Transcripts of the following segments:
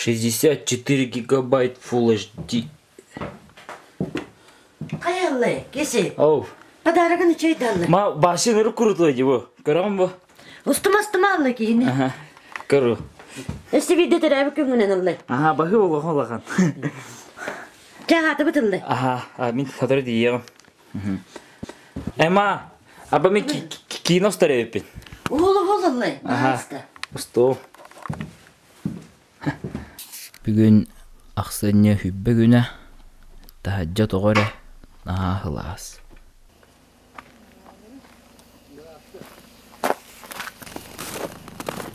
64 гигабайт Full HD. Хайаллы, кеси. Оу. Подарогын үчөйдаллы. Ма башын ыры курутуй ди бу. Көрөҕүн бу? Устума-устума аллы киһини. Аха. Көрү. Өссө биирдэ төрөөбүт күҥҥүнэн ыллы. Аха, баһы улахан улахан. Чаҕаатыбыт ыллы. Аха, мин сотору тиийиэҕим. Эма, аба мен киин устар эбиппин. Уһул уһул ыллы. Аха. Устуу. Бүгүн ахсынньы хүббэ күнэ, таһырдьа тоҕо эрэ наһаа сылаас.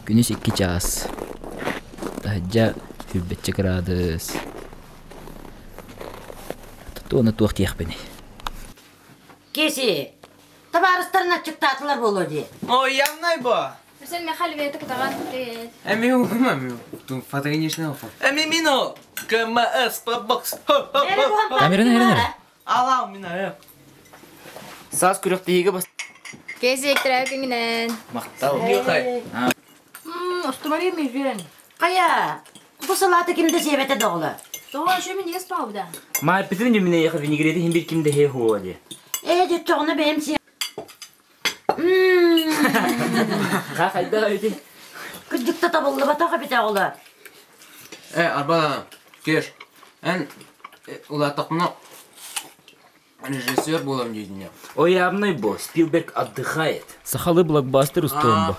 Күнүс 2 чаас. Таһырдьа сүүрбэччэ кыраадыс. Туона туох диэхпиний? Киси, табаарыстарын аччыктаатылар буолуо дии. Ой, явнай бо! Арсен Михайлович, кытаҕан привет. Эми угумам, фотогеничный офо. Эми мино, КМС по бокс. Камераны эрэн Алау мина. Саас күрэхтэһиигэ бас... Кезек күҥүнэн. Махтал. Устумари мижен. Хайа, бу салааты ким да сиэбэтэ доҕоло. Тоҕо еще минигес пауда. Ма питин юмне яха винегрети химбир ким да хе хуа ди. Ээ, дьоччоҕуна бэйэм сиэ. Ха хайда өйдүн. Кырдьыкта табыллыбатах эбит оҕолор. Э, арба, Кеш, эн улааттахпына режиссер буолам диэтине. Ой, явный бо, Спилберг отдыхает. Сахалы блокбастер устуом бо.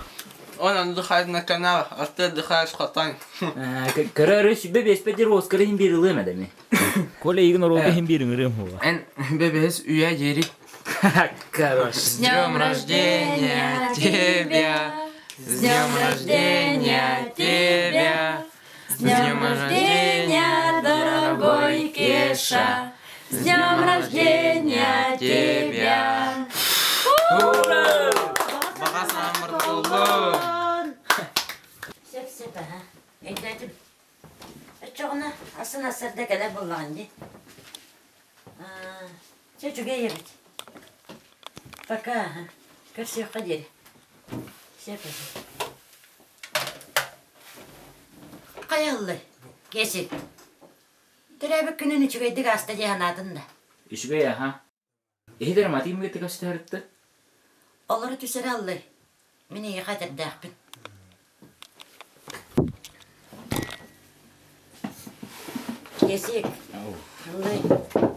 Он отдыхает на каналах, а ты отдыхаешь в Хатане. Көрөр сүбэ беспетер Оскары хин бир ылыам эдеми. Коля игин оролга хин бир ыңырым хуа. Эн бебес үйә жери. Хорош. С днем рождения тебя! С днем рождения тебя! С днем рождения, дорогой Кеша! С днем рождения тебя! Ура! Баҕа санааммар буоллун! Сөп сөп аха. Өйдөөтүм. Оччоҕуна атын асарда кэлэр буоллаҕын дии. Чэ үчүгэй эбит. Пока аха. Көрсүөххэ диэри. Сөп Хайа ыллый, Кеси. Төрөөбүт күнүн үчүгэйдик ааста дии санаатын да. Үчүгэй аха. Иһитэр матыым гыты көстөһөрүттэ. Олору түсэрэ аллый. Мин эйиэхэ этэрдээхпин. Кесик, ыллый,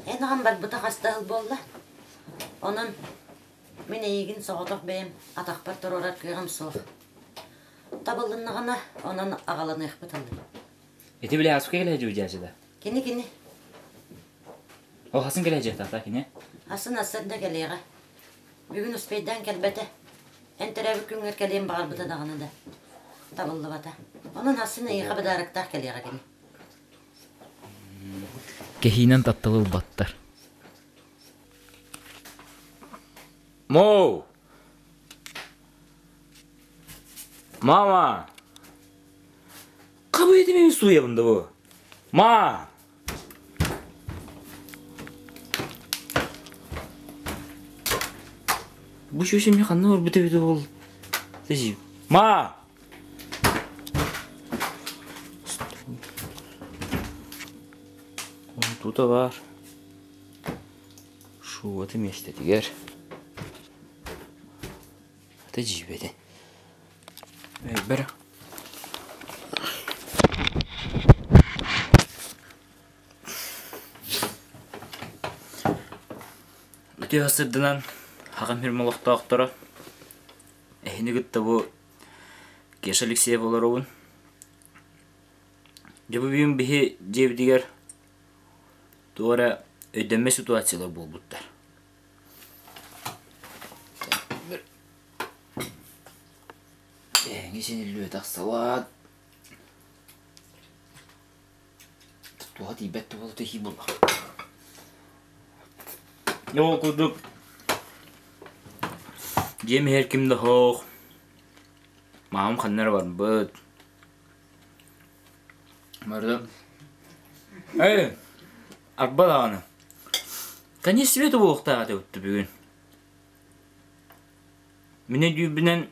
эн аҕам барбыта хас да сыл буолла. Онон мин эйигин соҕотох бэйэм атахпар туруорар кыаҕым суох. Табыллыннаҕына, онон аҕаланыахпыт ыллый. Ити били Асука кэлэ дьүдьээчи да? Кини кини. Ол хасын кэлэ дьиэтата кини? Асын асын да кэлиэҕэ. Бүгүн успейдаан кэлбэтэ. Эн төрөөбүт күҥҥэр кэлиэн баҕарбыта даҕаны да табыллыбата. Онон асын эйиэхэ бадаарыктаах кэлиэҕэ кини. Кэһиинэн тапталы ылбаттар. Моу! Мама! Хабы этими суябын да бу. Ма! Бу шөшеме ханна барбыт эбит ол? Ма! Тута бар. Шуаты миэстэтигэр. Ата дьиибэтин. Өйбөр. Үтүө сырдынан хаҕым сирим олохтоохторо эһини кытта бу Кеша Алексеев олоробун. Дьэ бу бүгүн биһи дьиэбитигэр туох эрэ өйдөммөт ситуациялар буолбуттар. Эһиги синиллүөтэх салаат туоха тиийбэт да буола түһүү буолла. Ол курдук дьиэм иһэр ким да суох, маамам ханна эрэ барбыт. Барда Эй, арба даҕаны. Конец света буолуохтаах этэ бүгүн. Мин өйдүүрбүнэн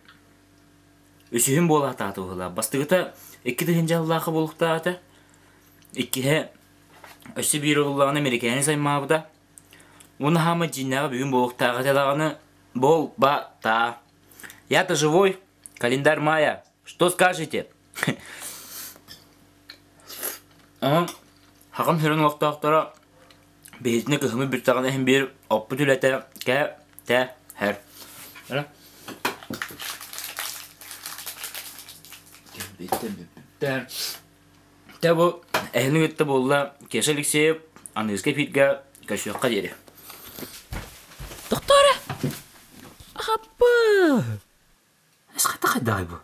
үсүһүн буолаатаата быһыылаах. Бастакыта 2000 дьаллаахха буолуохтаах этэ. Иккиһэ өссө биир уоллаҕына Американы саймаабыта. Уонна хаама дьиҥнээҕи бүгүн буолуохтаах этэ даҕаны буолбата. Я-то живой, календарь мая. Что скажете? Ага, хакым сүрүн олохтоохторо биһитини кыһымы бүттэҕинэ иһин биир оппут үлэтэ кэ тэ һэр. Тэ бу эһини кытта буолла Кеша Алексеев аныгыскы эфиргэ көрсүөххэ диэри. Доктора! Ахаппы! Эс хата хайдаҕай бу?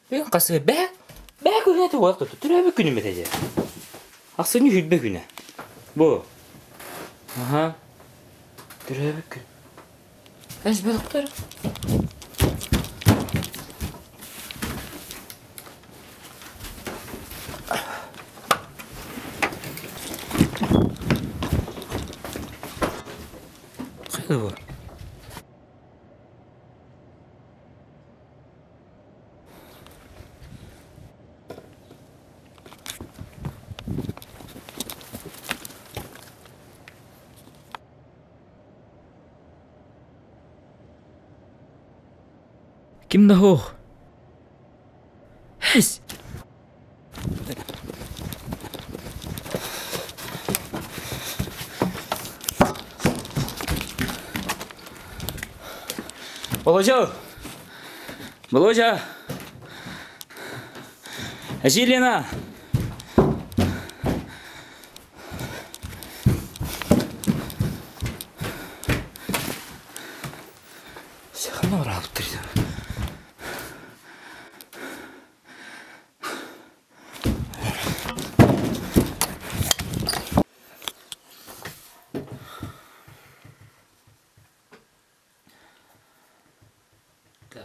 Бүгүн хасыа бээ бээ күнэ туох төрөөбүт күнүм этэ дьэ. Ахсынньы сүүрбэ күнэ. Бу. Аха. Төрөөбүт күн. Эс бөлөхтөр. Хайда бу? Ким да суох. Эс! Володя! Володя! Жилина! Ханна бараабыттар Так.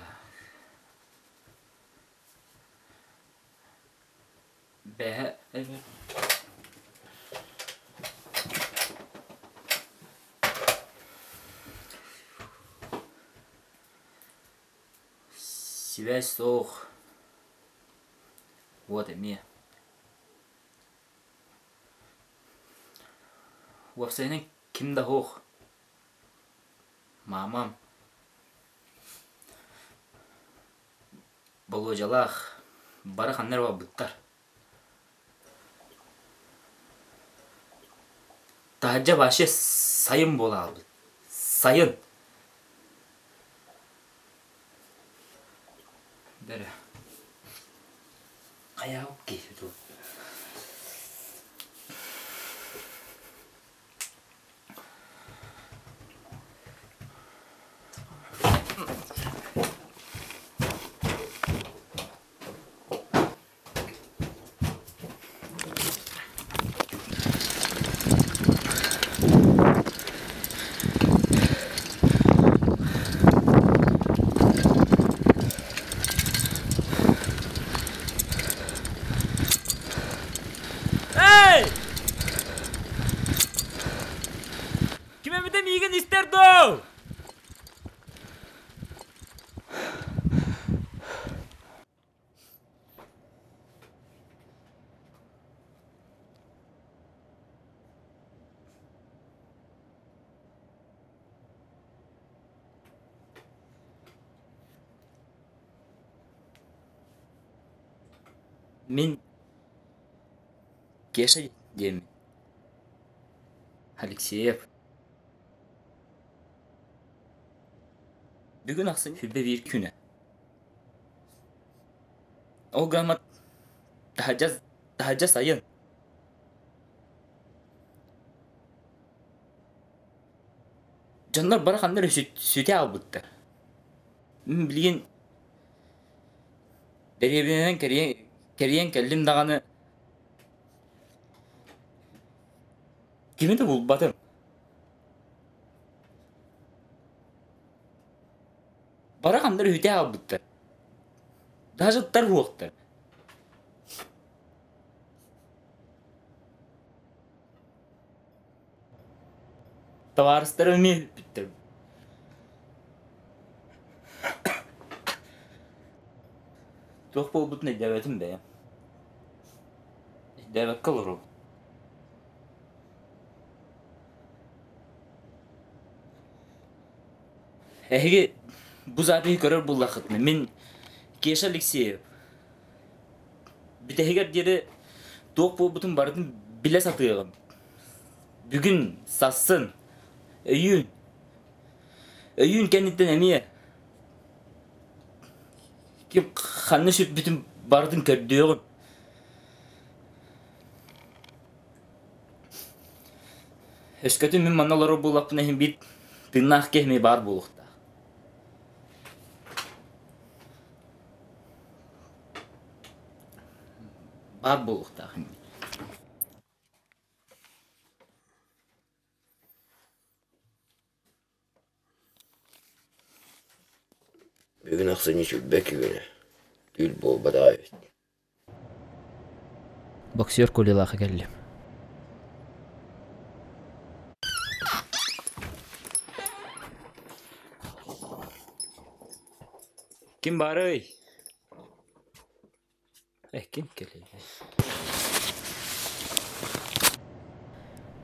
Бэһэ Сибээс суох. Уот эмиэ. Уопсайынан ким да суох. Маамам Болуодьалаах бары ханна эрэ барбыттар. Таһырдьа вообще сайын буола хаалбыт. Сайын! Бэрэ. Хайаабыт киһи дуу. Эй! Ким эмитэ миигин истэр дуу? Мин Кеша диэммин. Алексеев. Бүгүн ахсын 21 күнэ. Ол гаммат таһырдьа таһырдьа сайын. Дьоннор бары ханна эрэ сүтэ аалбыттар. Мин билигин дэриэбинэнэн кэрийэн кэрийэн кэллим даҕаны кими да булбатым. Бары ханна эрэ үтэ аалбыттар. Даже ыттар уһуохтар. Табаарыстарым эмиэ бүттэр. Туох буолбутун өйдөөбөтүм бэйэм. Өйдөөбөккө олоробун. Эһиги бу запиһы көрөр буллаххытына, мин Кеша Алексеев бүтэһигэр диэри туох буолбутун барытын билэ сатыаҕым. Бүгүн, сассын, өйүүн, өйүүн кэнниттэн эмиэ ким ханна сүппүтүн барытын көрдүөҕүм. Өскөтүн мин манна олорор буоллахпына иһин биир тыыннаах киһи эмиэ баар буолуохтаах. Баар буолуохтаах Бүгүн ахсынньы сүүрбэ күнэ, түүл буолбатаҕа эбит. Боксер Колялаахха кэллим. Ким баарый? Ким кэлэй?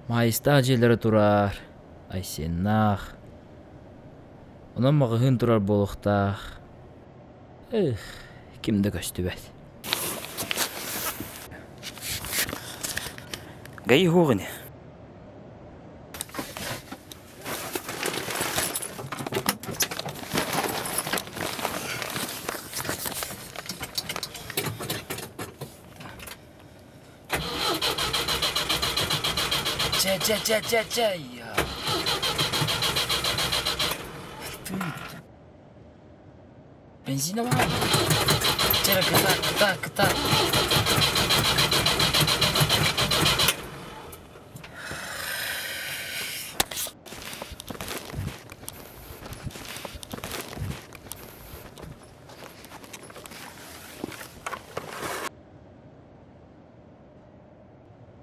Маайыстаах дьиэлэрэ турар, Айсеннаах. Онон маҕаһыын турар буолуохтаах. Эх, ким да көстүбэт. Гаи уһуох ини. Чэ, чэ, чэ, чэ, чэ, я. Ты. Бензина бар. Чэ, кыта, кыта, кыта.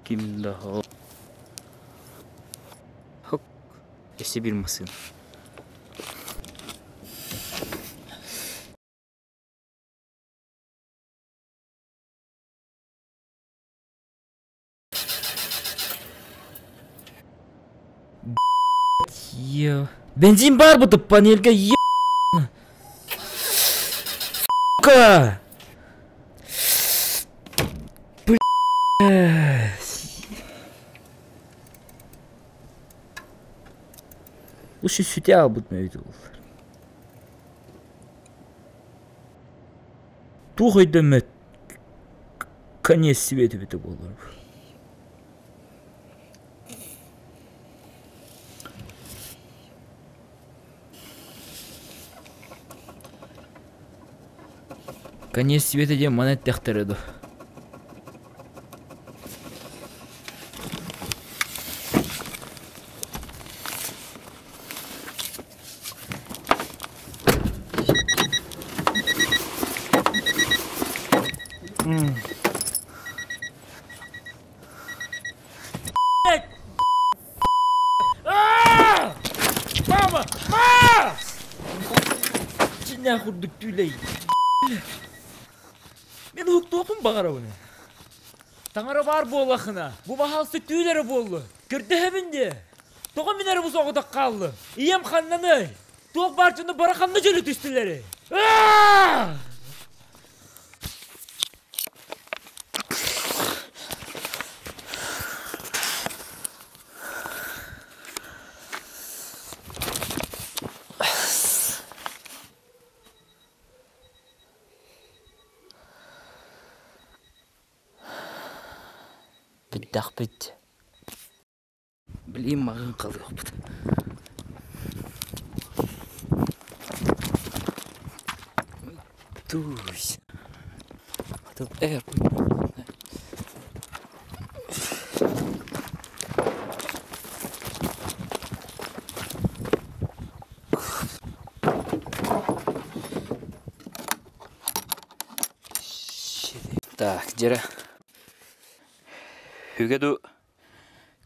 Ким да Хоп, өссө биир массыына. Бензин баар бутуп панельга е Сука! Блядь. Ушу сүтэ аалбыт мөйүт буоллар. Туох өйдөммөт конец света эбитэ буоллар. Конец света диэн маны эттэхтэрэ дуо? Мама! Дьиҥнээх курдук түүлэй. Мин уһуктуохпун баҕарабын. Таҥара баар буоллахына, бу баһаалыста түүл эрэ буоллун. Көрдөһөбүн диэ. Тоҕо мин эрэ бу соҕотох хааллым? Ийэм ханнаный? Туох баар дьону бары ханна дьөлө түстүлэрий? Бүттэхпит. Блин, маҕын халыахпыт. Тусь. Так, дьэрэ. Үгэ ду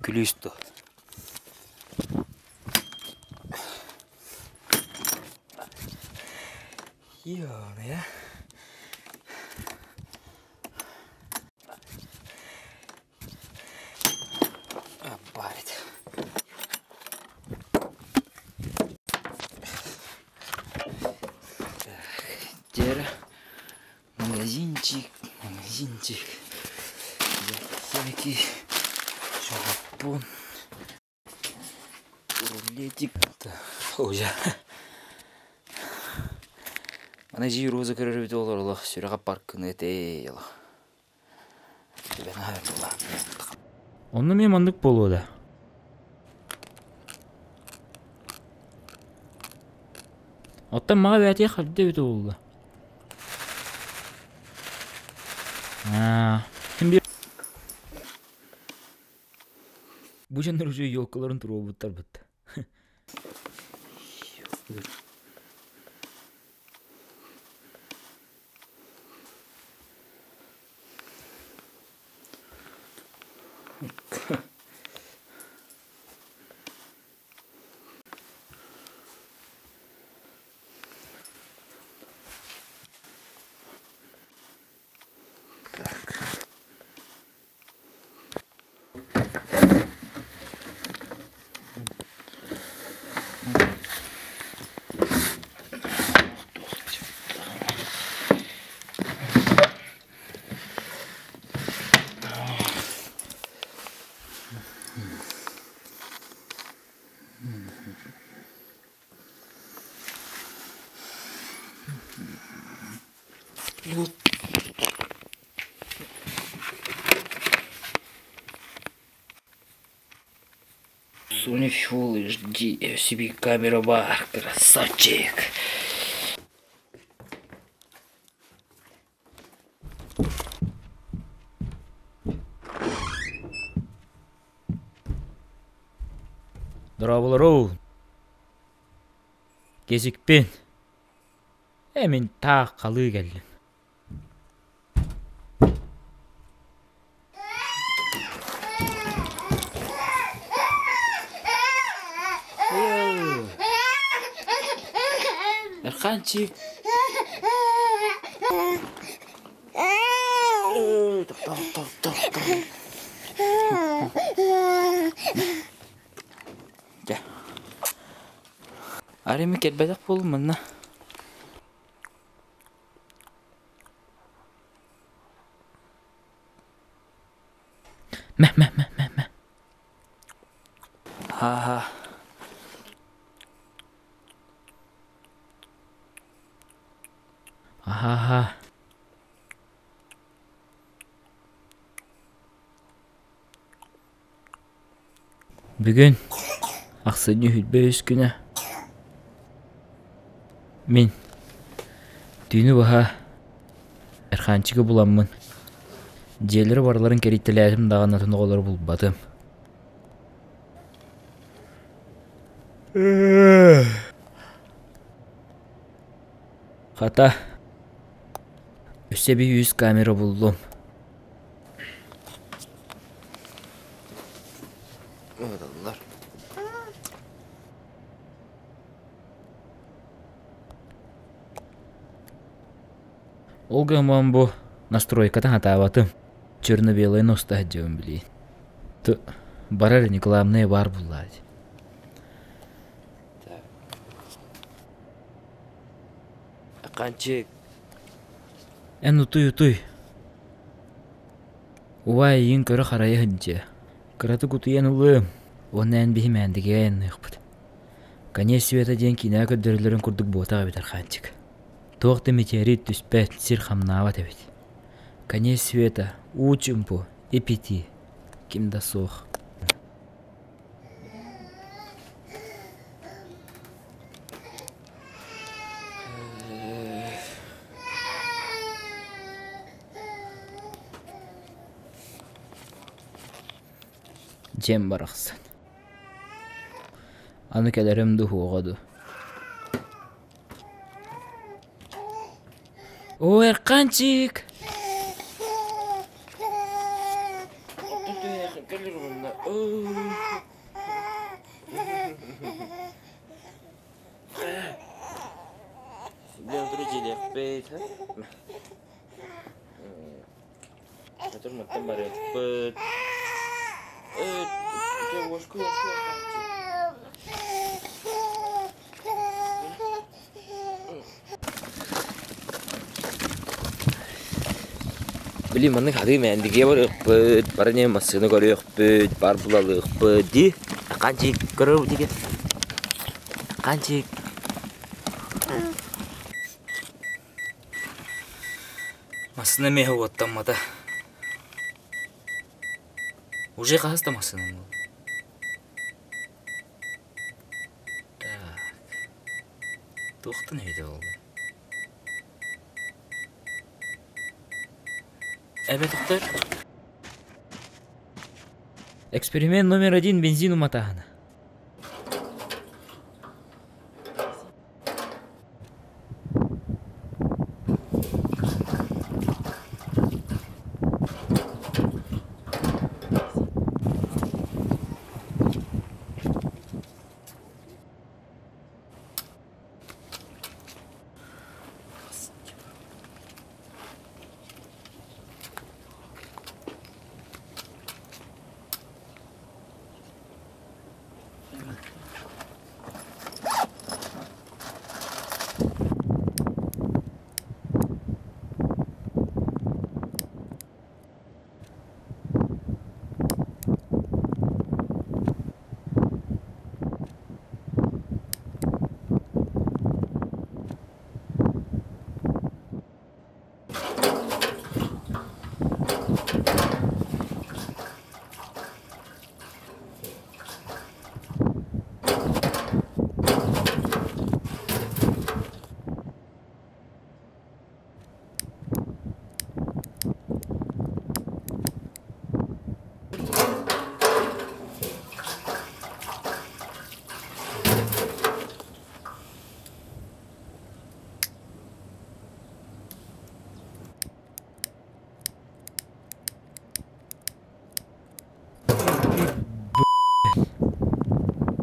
күлүүс ду. Йоо, Магазинчик. Всякий шампунь. Рулетик. Ожа. Мана жи роза көрөрүбүт олор олох сүрэҕэ паркыны этей олох. Онно мен маннык буолуо да. Оттон маҕа бээтиэ хальда эбит буолла. Аа, ким бир Бу дьоннор уже елкаларын туруорбуттар бытта. Sony Full HD LCD камера бар, красавчик. Дорооболору. Кезикпин. Э мин таах халыы кэллим. Эрханчик. Дьэ. Арыйма кэлбэтэх буоллум манна. Мэ мэ мэ мэ мэ. Ха-ха. Аха-ха. Бүгүн ахсынньы сүүрбэ үс күнэ мин түүнү быһа Эрхаанчыгы буламмын дьиэлэри барыларын кэрийтэлээтим даҕаны атын оҕолору булбатым. Хата, өссө эбии үс камера буллум. Ыыталлар. Ол гынан бу настройката хатаабатым. Черно-белый уста сылдьабын билигин. Барар ини главное баар буллаа дии. Так. Аканчик. Эн утуй-утуй. Убаай эйигин көрө-харайа сылдьыа. Кыратык утуйан ылыам уонна эн биһи Мээндигэ айанныахпыт. Конец света диэн киинэҕэ көрдөрөллөрүн курдук буотах эбит Архаанчык. Туох да метеорит түспэт, сир хамнаабат эбит. Конец света, уу чуумпу, ип-итии, ким да суох. Дьиэм барахсан. Аны кэлэрим дуу суоҕа дуу. Оо, Эрканчик! Били маннык хатыы мээндигэ барыахпыт, бары не массыына көрүөхпүт, бар булалыахпыт дии. Ханчик көрөр бутиге. Ханчик. Массыына меһэ уоттаммата. Уже хаһыс да массыынам буолла. Так. Туохтан эбитэ буолла? Эбэ тохтор. Эксперимент номер один бензин уматааһына.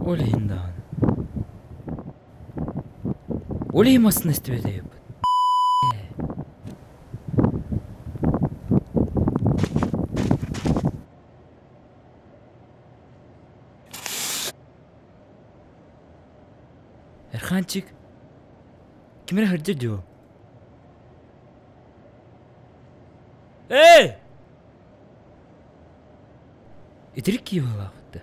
Ол иһин даҕаны. Ол иһин массыына истибэтэ эбиппит. Эрхаанчик, ким эрэ сылдьар дуу? Эй! Итирик киһи быһыылаахпыт да.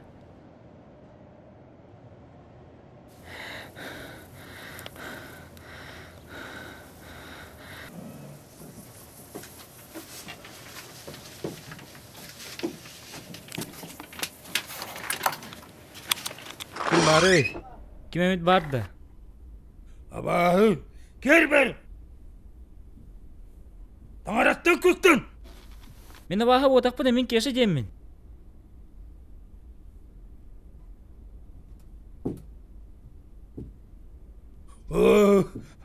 Ким баарый? Ким эмит баар да? Абааһы, киэр Таҥараттан куттан! Мин абааһы буотахпын мин Кеша диэммин.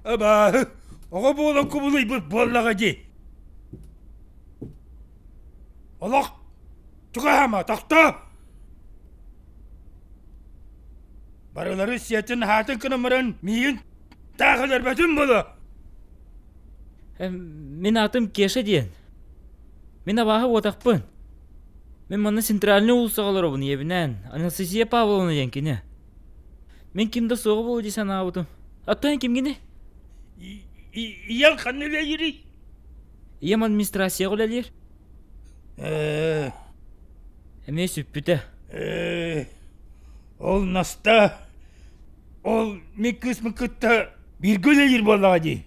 Абааһы, оҕо буолан кубулуйбут буоллаҕа дии. Олох чугаһаама, тохтоо! Барылары сиэтин аһаатын гынан баран миигин таах өлөрбөтүм буолуо. Мин аатым Кеша диэн. Мин абааһы буотахпын. Мин манна центральный уулуссаҕа олоробун ийэбинээн, Анастасия Павловна диэн кини. Мин ким да суоҕа буолуо дии санаабытым. Оттон кимгиний? Ийэҥ ханна үлэлиирий? Ийэм администрацияҕа үлэлиир. Эмиэ сүппүтэ. Ол Наста, ол мин кыыспын кытта бииргэ үлэлиир буоллаҕа дии.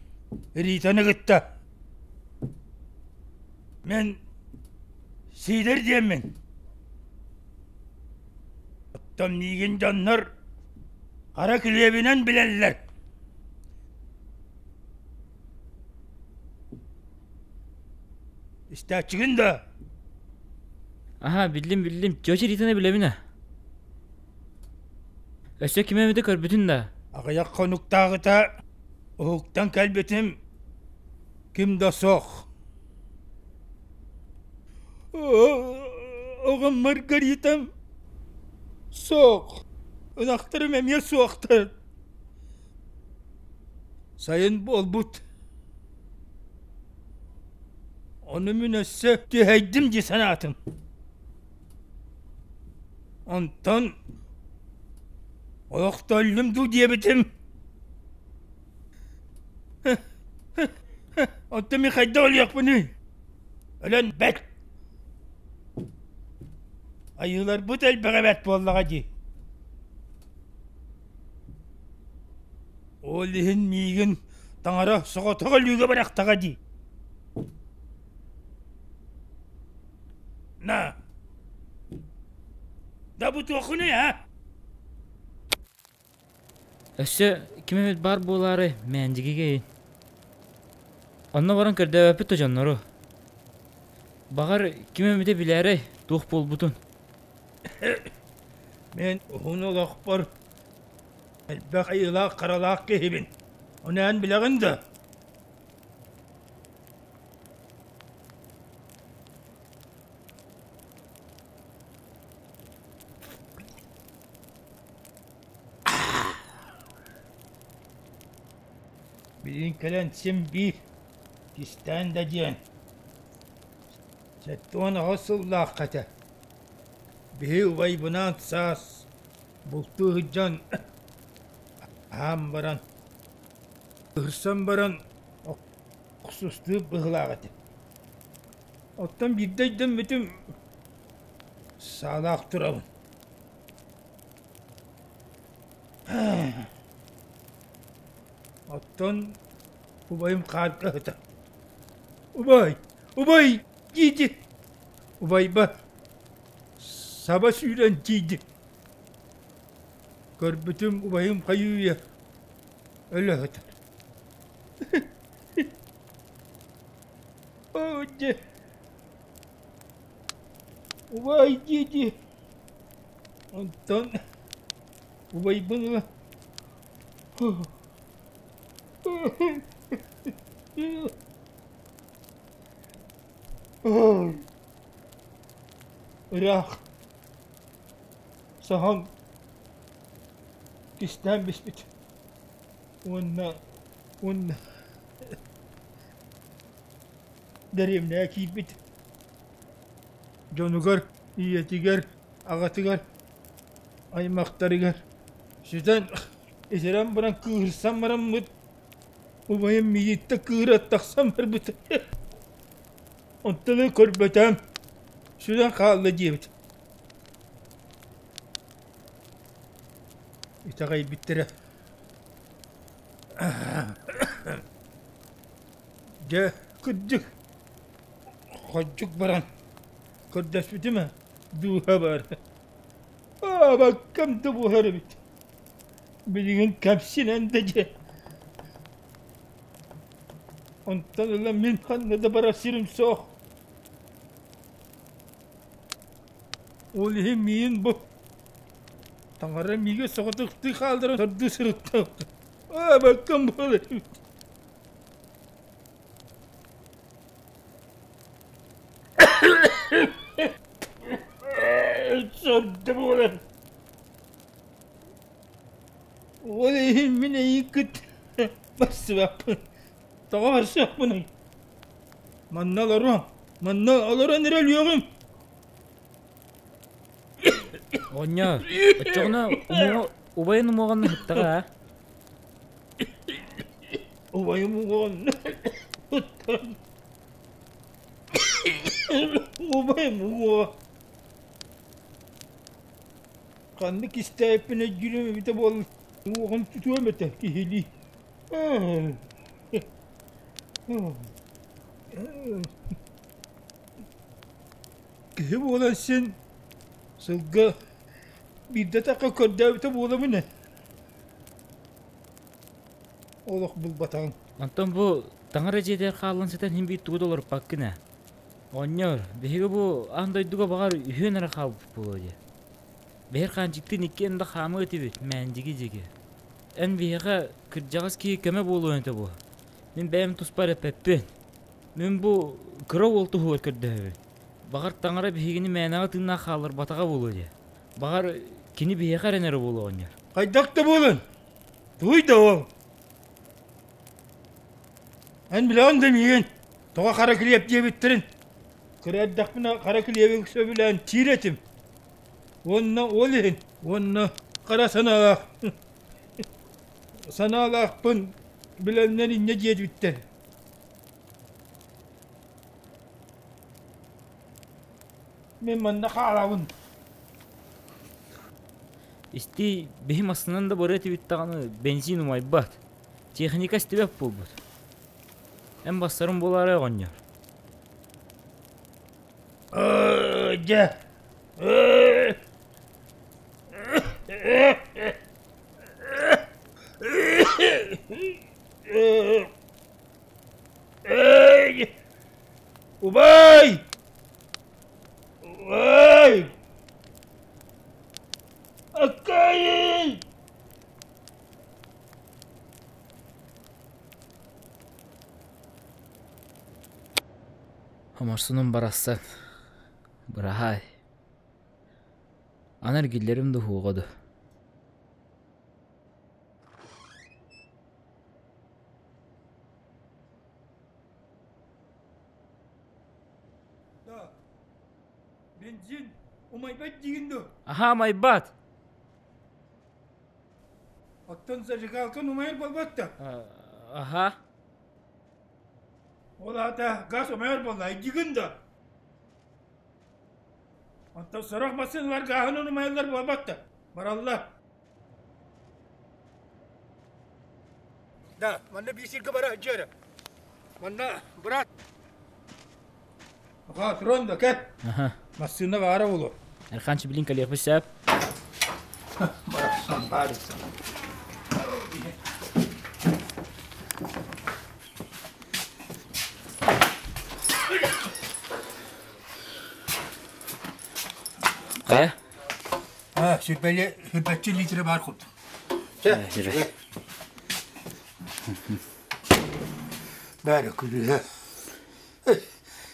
Ританы кытта. Мен Сидор диэммин. Оттон миигин дьоннор хара килиэбинэн билэллэр. Истээччигин да? Аһаа, биллим, биллим. Тетя Ританы билэбин ээ. Өссө ким эмитэ көрбүтүн да? Аҕыйах хонуктааҕыта уһуктан кэлбитим ким да суох. Оҕом Маргаритам суох. Ынахтарым эмиэ суохтар. Сайын буолбут. Ону мин өссө түһэйдим дии санаатым. Онтон олох өллүм дуу диэбитим. Оттон мин хайдах өлүөхпүнүй? Өлөн бэт. Айыыларбыт элбэҕэ бэрт буоллаҕа дии. Ол иһин миигин таҥара соҕотох өлүүгэ бырахтаҕа дии. На. Да бу туоххунуй, а? Өссө ким эмит баар буолаары Мээндигигэ иһин. Онно баран көрдөөбөппүт да дьоннору. Баҕар ким эмитэ билээрэй туох буолбутун. Мин уһун олохпор элбэх айыылаах-харалаах киһибин. Ону эн билэҕин да? Билигин кэлэн син биир кистээн да диэн 78 сыллаахха этэ. Биһи убайбынаан саас бултуу сылдьан аһаан баран, ыһырсан баран охсустуу быһыылаах этим. Оттон биирдэ өйдөммүтүм саалаах турабын. Оттон убайым хаарга сытар. Убай, убай диэти убайба саба сүүрэн тиийдим. Көрбүтүм убайым хайыы-үйэ өлө сытар. Оо дьэ, убай дии-дии Онтон убайбын ыла ыраах саһан кистээн биспит уонна уонна дэриэбинэҕэ киирбит дьонугар ийэтигэр аҕатыгар аймахтарыгар сүтэн итирэн баран кыыһырсан бараммыт убайым миигиттэн кыыра тахсан барбыт онтон көрбөтөм сүтэн хаалла диэбит итэҕэйбиттэрэ дьэ кырдьык Хордьук баран көрдөспүтүм ээ, дууһа баар. Аабаккам да буолар эбит. Билигин кэпсинэн да дьэ. Онтон ыла мин ханна да барар сирим суох. Ол иһин миин бу таҥара миигин соҕотохтуу хаалларан сордуу сырытта. Аабаккам буолар эбит. Сордо буолан. Ол иһин мин эйигин кытта барсыбаппын. Тоҕо барсыахпыный? Манна олоруом. Манна олорон эрэ өлүөҕүм. Оҕонньор, оччоҕуна умуоҕа убайын умуоҕун ыһыктаҕа аа? Убайым уҥуоҕун Убайым уҥуоҕа ханнык истээппин өйдүүрүм эбитэ буолла уҥуоҕун тутуом этэ киһилии Киһи буолан син сылга биирдэ атахха көрдөөбүтэ буолабын ээ Олох булбатаҕым. Онтон бу таҥара дьиэтигэр хааллан сытан иһин биир тугу да олорпаккын ээ. Оҕонньор, биһиги бу аан дойдуга баҕар үһүөн эрэ хаалбыт буолуо дии. Биһир хаанчыктыын иккиэн да хаамыа этибит, мээндиги диэки. Эн биһиэхэ кырдьаҕас киһи көмө буолуон этэ буо. Мин бэйэм туспар эппэппин. Мин бу кыра уол туһугар көрдөһөбүн. Баҕар таҥара биһигини мээнэҕэ тыыннаах хаалларбатаҕа буолуо дии. Баҕар кини биһиэхэ эрэнэрэ буолуо оҕонньор. Хайдах да буолун, Тугуй да ол? Эн билэҕин да миигин тоҕо хара килиэп диэбиттэрин? Кыра эрдэхпинэ хара килиэби сөбүлээн сиир этим. Уонна ол иһин уонна хара санаалаах санаалаахпын билэннэр инньэ диэбиттэр. Мин манна хаалабын. Исти биһи массынан да барыа этибит даҕаны бензин умайбат. Техника истибэт буолбут. Эн бассарым буолаарай оҕонньор? Дьэ. Убай! Убай! Аккайын! Оморсунум барахсан, быраһаай. Аны эргиллэрим да уһуоҕа дуо? Да. Бензин умайбат диигин дуо? Аһаа, умайбат. Оттон зажигалкан умайар буолбат да? Аһаа. Ол аата газ умайар буолла, айдыгын да? Оттон сорох массыыналар гааһынан умайаллар буолбат да? Бараллар. Да, манна биир сиргэ бара сылдьыа эрэ. Манна, брат. Аха, туран да, кэл. Аха. Массыына баара буолуо. Эрханчы билин кэлиэхпит сөп. Барахсан баар Хайа? А, сүрбэли, сүрбэччи литрэ баар курдук. Сүрбэ. Бәрі күлүһэ.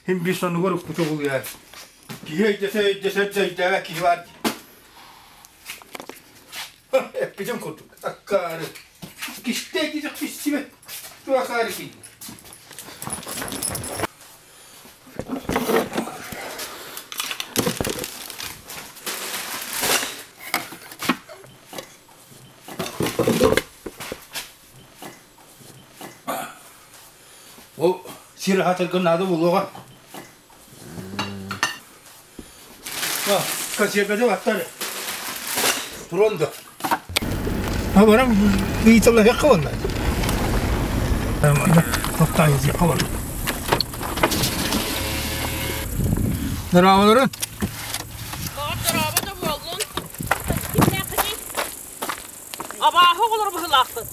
Хим bir сонугар укпута булуя. Киһи өйдөсө өйдөсө өйдөөбө киһи бар. Эппитим курдук. Аккаары. Кисте кисек кистибе. Туакаары ки. Ол сир хатыргын наада булуоҕа. Консерведе баттар. Турон да. А барам ыйыталаһыахха буолла. Тоқтайызыахха буолла. Здраволорун. Здорово да буоллун. Кимнээххиний? Абааһы оҕолоро быһыылаахпыт.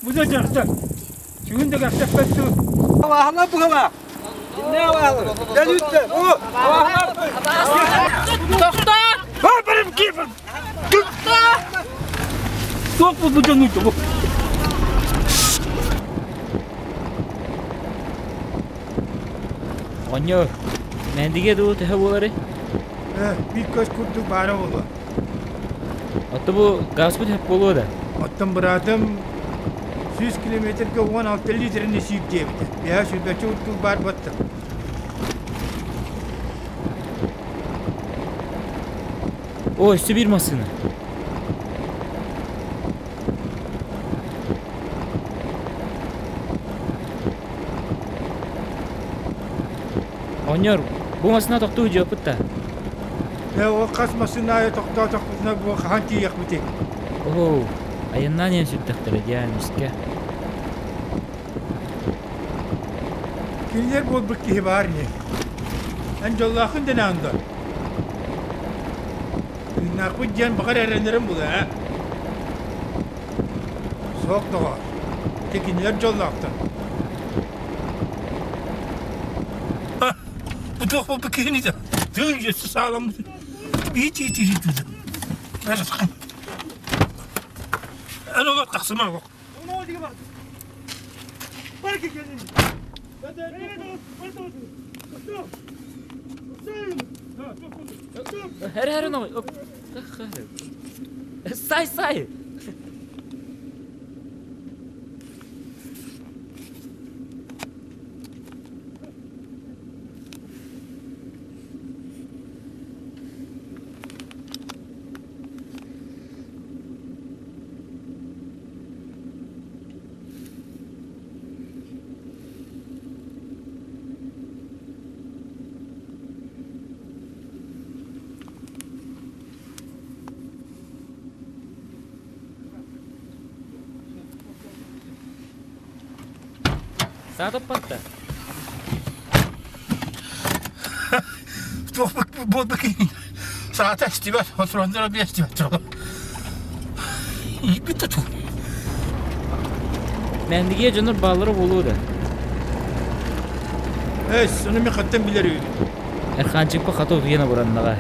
Бу да дьахтар. Сүгүн да кэпсэппэт Абааһылар быһыылаах. Кимнээх абааһылар? Дьэ, О, абааһылар. Тохтоо! Барым киир. Туох бу дьону бу? Оҕонньор, Мээндигэ дуу төһө буоларый? Биир көс курдук баара буолуо. Отто бу газпыт сөп буолуо да? Оттон быраатым 100 километрга 16 литрини сиир диэбитэ. Биһа сүүрбэччэ курдук баар буотта. О, өссө биир массыына. Оҕонньор, бу массыына тохтуу сылдьыахпыт да? Ээ, ол хас массыына аайы тохтоотохпутуна бу хаһан тиийиэхпитий? Оо, айаннаан иһэн сүрдэхтэрэ дии эмискэ. Кинилэр буолбут киһи баар ини. Эн дьоллооххун дэнэҕин дуо? Тыыннаахпыт диэн баҕар эрэнэрим буолуо ээ. Суох доҕоор, ити кинилэр дьоллоохтор. Бу туох буолбут киһиний да? Тыын дьөссө сааламмыт. Ити-ити-ити. Эн олор тахсыма олох. Эрэ эрэ ной. Сай сай. Саатаппатта. Туох буолбут Саата истибэт, отуроннор эмиэ истибэт. Ииппит да туу. Мэндигэ дьонор бааллара буолуо да. Эс, ону мен хаттан билэр үһүбүн. Эрхаанчыкпа хата утуйан абыраннаҕа.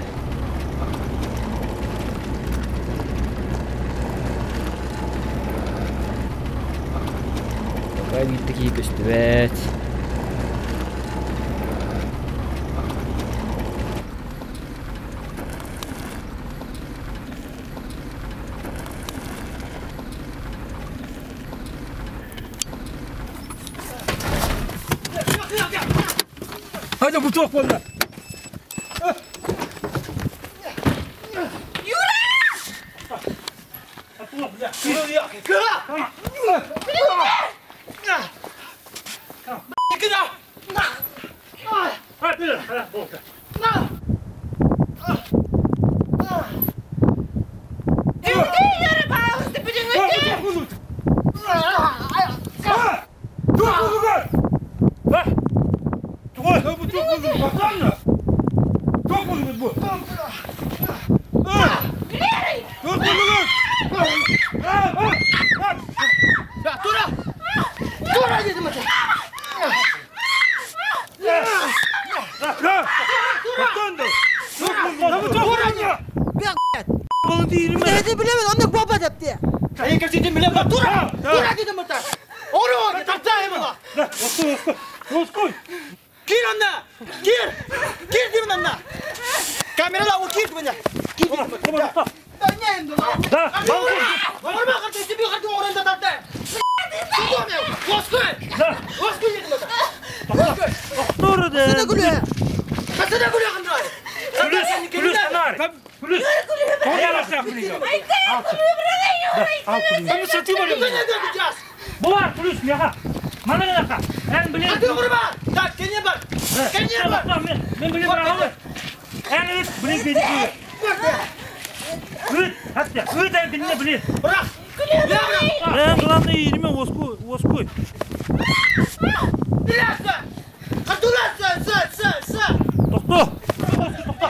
Пока биир да киһи көстүбэт. Hadi bu çok буолла. Кир анна! Кир! Кир деймін анна! Камерала ол кир деймін! Кир деймін! Да не Да! Барма қырды, тебе қырды орында тарта! Оской! Оской дедім Сына күле! Сына күле қандай! Күлүс, күлүс, күлүс, Булар, күлүс, меха. Мана гынака. Эн билен. Аты курба! Так, кене бар! Кене бар! Мен мен билен бар. Эн үт билен бedi. Үт, hatta үт эн билне билен. Бырақ! Эн главное ириме оску, оску. Биләсі! Қыртуласы! Сы, сы, сы! Токто. Токто.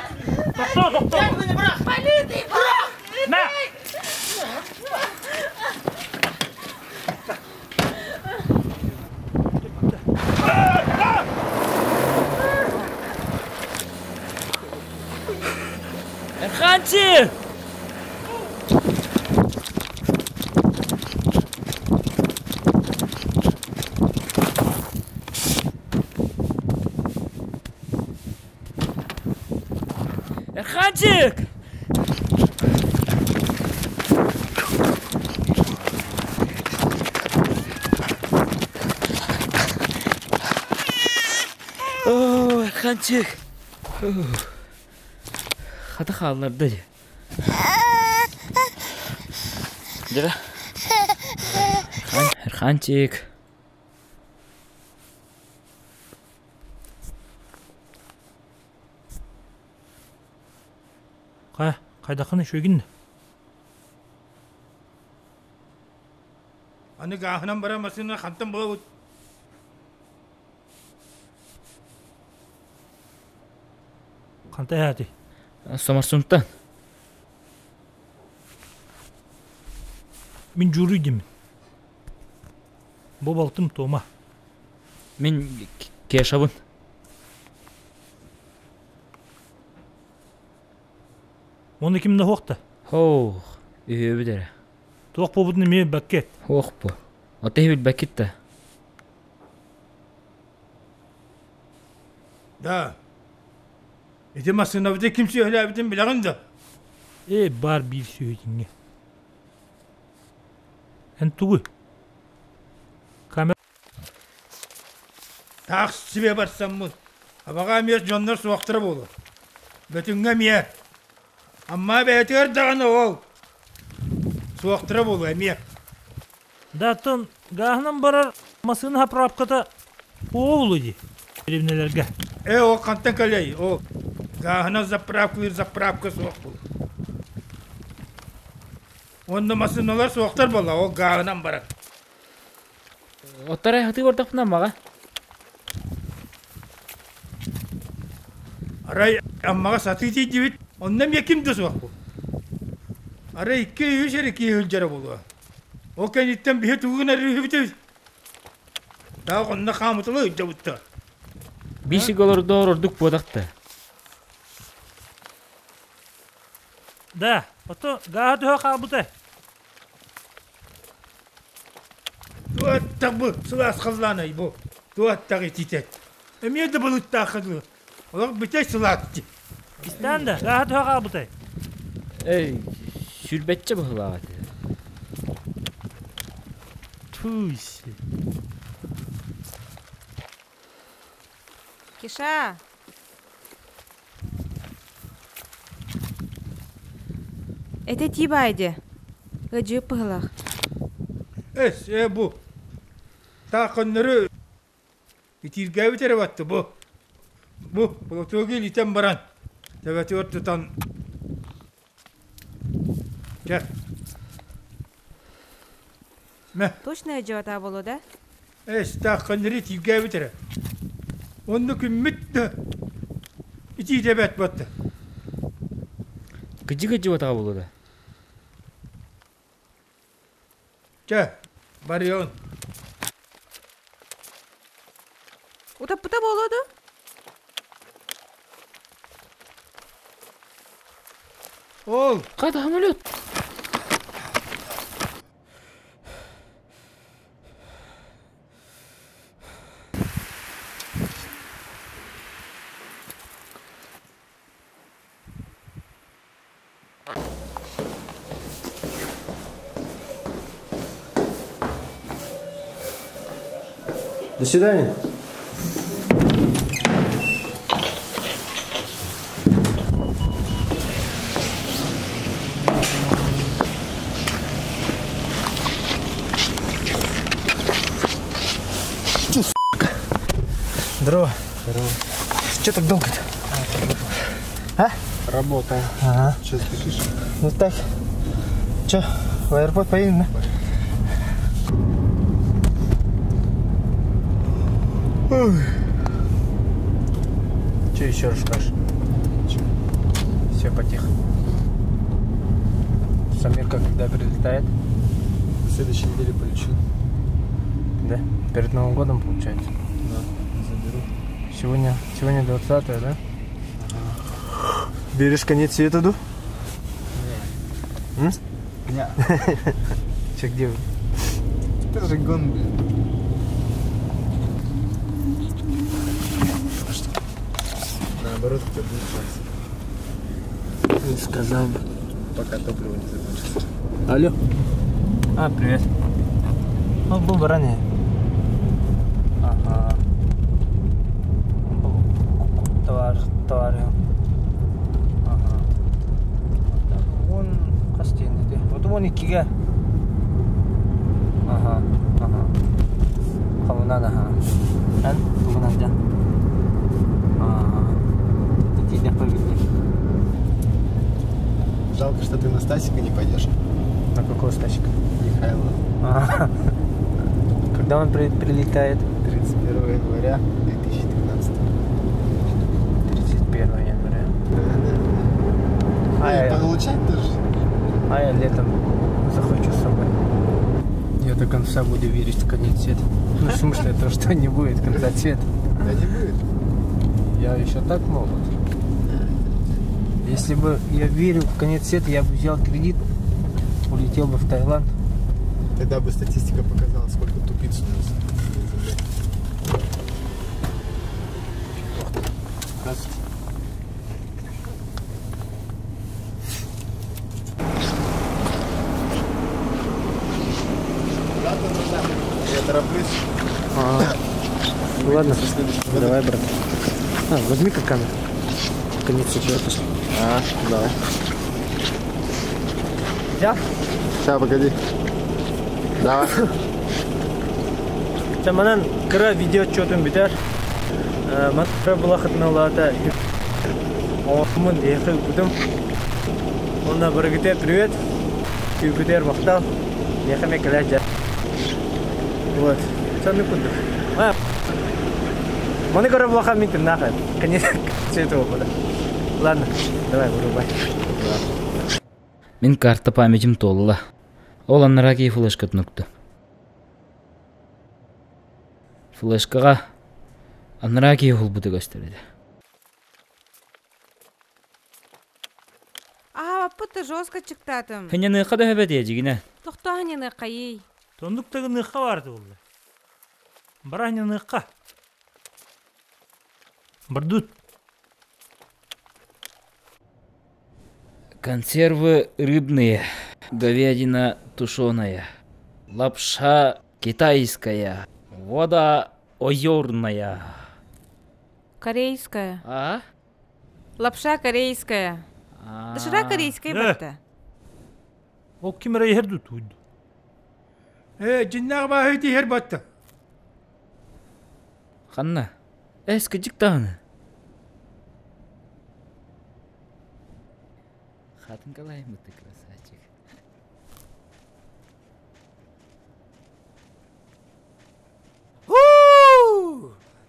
Токто, токто. Мені бырақ! Бырақ! Мә. Эрханчик! Эрханчик! О, Эрханчик! Хата хаалларда дии. Дьэ. Эрханчик. Қая, қайдақын шөгін. Аны гааһынан бара масына хантан була Қантай әти? Сомарсунтан. Мин журуй деймін. Бу балтым Тома. Мин Кешабын. Оны кимде хуақта? Хоох, үһүөбүт эрэ. Туох буолбутун эмиэ баккет. Хуох бу. Оттон билбэккит да. Да. Ити массыынабыты ким сүөһүлээбитин билэҕин да? Ээ, баар биир сүөһүтүҥҥэ. Эн тугуй? Камера Таах сибэ барсаммын. Абаҕа эмиэ дьоннор суохтара буолуо. Бөтүҥҥэ эмиэ. Амма бэйэтигэр даҕаны ол. Суохтара буолуо эмиэ. Даттан гааһынан барар массыына заправката буолуо дии дэриэбинэлэргэ. Ээ ол хантан кэлиэй ол гааһынан заправкалыыр заправка суох буолуо. Уонна массыыналар суохтар буолла ол гааһынан барар. Оттор хатыы бардахпына маҕа. Арай Аммаҕа сатыы тиийдибит, онно эмиэ ким да суох буолла. Арай икки-үс эрэ киһи сылдьара буолуо. Ол кэнниттэн биһи тугу гынар үһүбүтүй? Таах онно хаамытала сылдьабыттар. Бишик олордоор ордук буотахта. Да, ото гааһа төһө хаалбыта? Туоттах бу сылаас халлаанай бу. Туоттах ититет. Эмиэ да былыттаахха дылы. Олох бүтэй сылаас дии. Истээн да, гааһа төһө хаалбытай? Эй, сүрбэччэ быһылаах этэ. Туйси. Киша! Этэ тии баай дии. Ыадьыып быһылаах. Эс, ээ бу. Таах көннөрү итииргээбит эрэ батты бу. Бу платогу илитэн баран төбөтүгэр тутан Чэ. Мэ. Точно ыадьыбатаа буолуо да? Эс, таах көннөрү итииргээбит эрэ. Онно күммүт да итиитэ бэт батта. Кыдьы-кыдьыбатаҕа буолуо да? Чэ, барыаҕын. Утаппыта буолуо дуо? Ол! Хата самолет! До свидания. Чё, сука? Здорово. Здорово. Че так долго-то? А? Работаем. Ага. Че спешишь? Ну так. Че, в аэропорт поедем, да? Че еще расскажешь? Все потихо. Самирка когда прилетает? На следующей неделе полечу. Да? Перед Новым годом получается? Да, заберу. Сегодня, сегодня 20 да? Веришь конец света, ду? Нет. Не. Че, где вы? Это же гон, блин. Наоборот, у тебя будет шанс. Не сказал бы. Пока топливо не закончится. Алло. А, привет. Ну, был бы ранее. Ага. Товар, товар. Ага. Вон хас диэн Вот вон иккигэ. Ага, ага. Хомунан аха. Эн тугунан дьан. Ага. Итиидэхпэ билли. Жалко, что ты на Стасика не пойдешь. На какого Стасика? Михайлова. Ага. Когда он при прилетает? 31 января 2013. 31 января. Да, да, да. А я, получать тоже. А я летом захочу с собой. Я до конца буду верить в конец света. Ну, в смысле, то, что не будет конца света. Да не будет. Я еще так молод. Если бы я верил в конец света, я бы взял кредит, улетел бы в Таиланд. Тогда бы статистика показала, сколько тупиц у нас на земле. Здравствуйте. Я тороплюсь. А, ну ладно, давай, брат. А, возьми-ка камеру. Конец света. А, давай. Взял? Сейчас, погоди. Давай. Чэ, манан кыра видео отчетун бүтэр. Ман кыра булахытын Оҕомун эйиэхэ ыыппытым. Уонна барыгытыгар привет. Күүпүтүгэр махтал. Миэхэ эмиэ кэлээт дьэ. Вот. Соннук курдук. Маны көрө булаха мин тымнаах Конец этого года. Ладно, давай, вырубай. Мин карта памятим туолла. Ол аннараа киһи флешкатын укта. Флешкаҕа анараа киһи уһулбута көстөр этэ. Аһаабаппыт да жестко чыктаатым. Хынньаныахха да сөбө дии дьигинэ. Тохтоо хынньаныаххайый. Тоннук да гыныахха баар буолла. Бара хынньаныахха. Бардут. Консервы рыбные, говядина тушеная, лапша китайская, вода озерная. Корейская. А? Лапша корейская. Доширак корейская барта. Ол ким эрэ иһэр дуу Ээ, дьиннээх бааһы иһэр батта. Ханна? Эс кыдьык даҕаны. Хатыҥкалааймыт ты красавчик.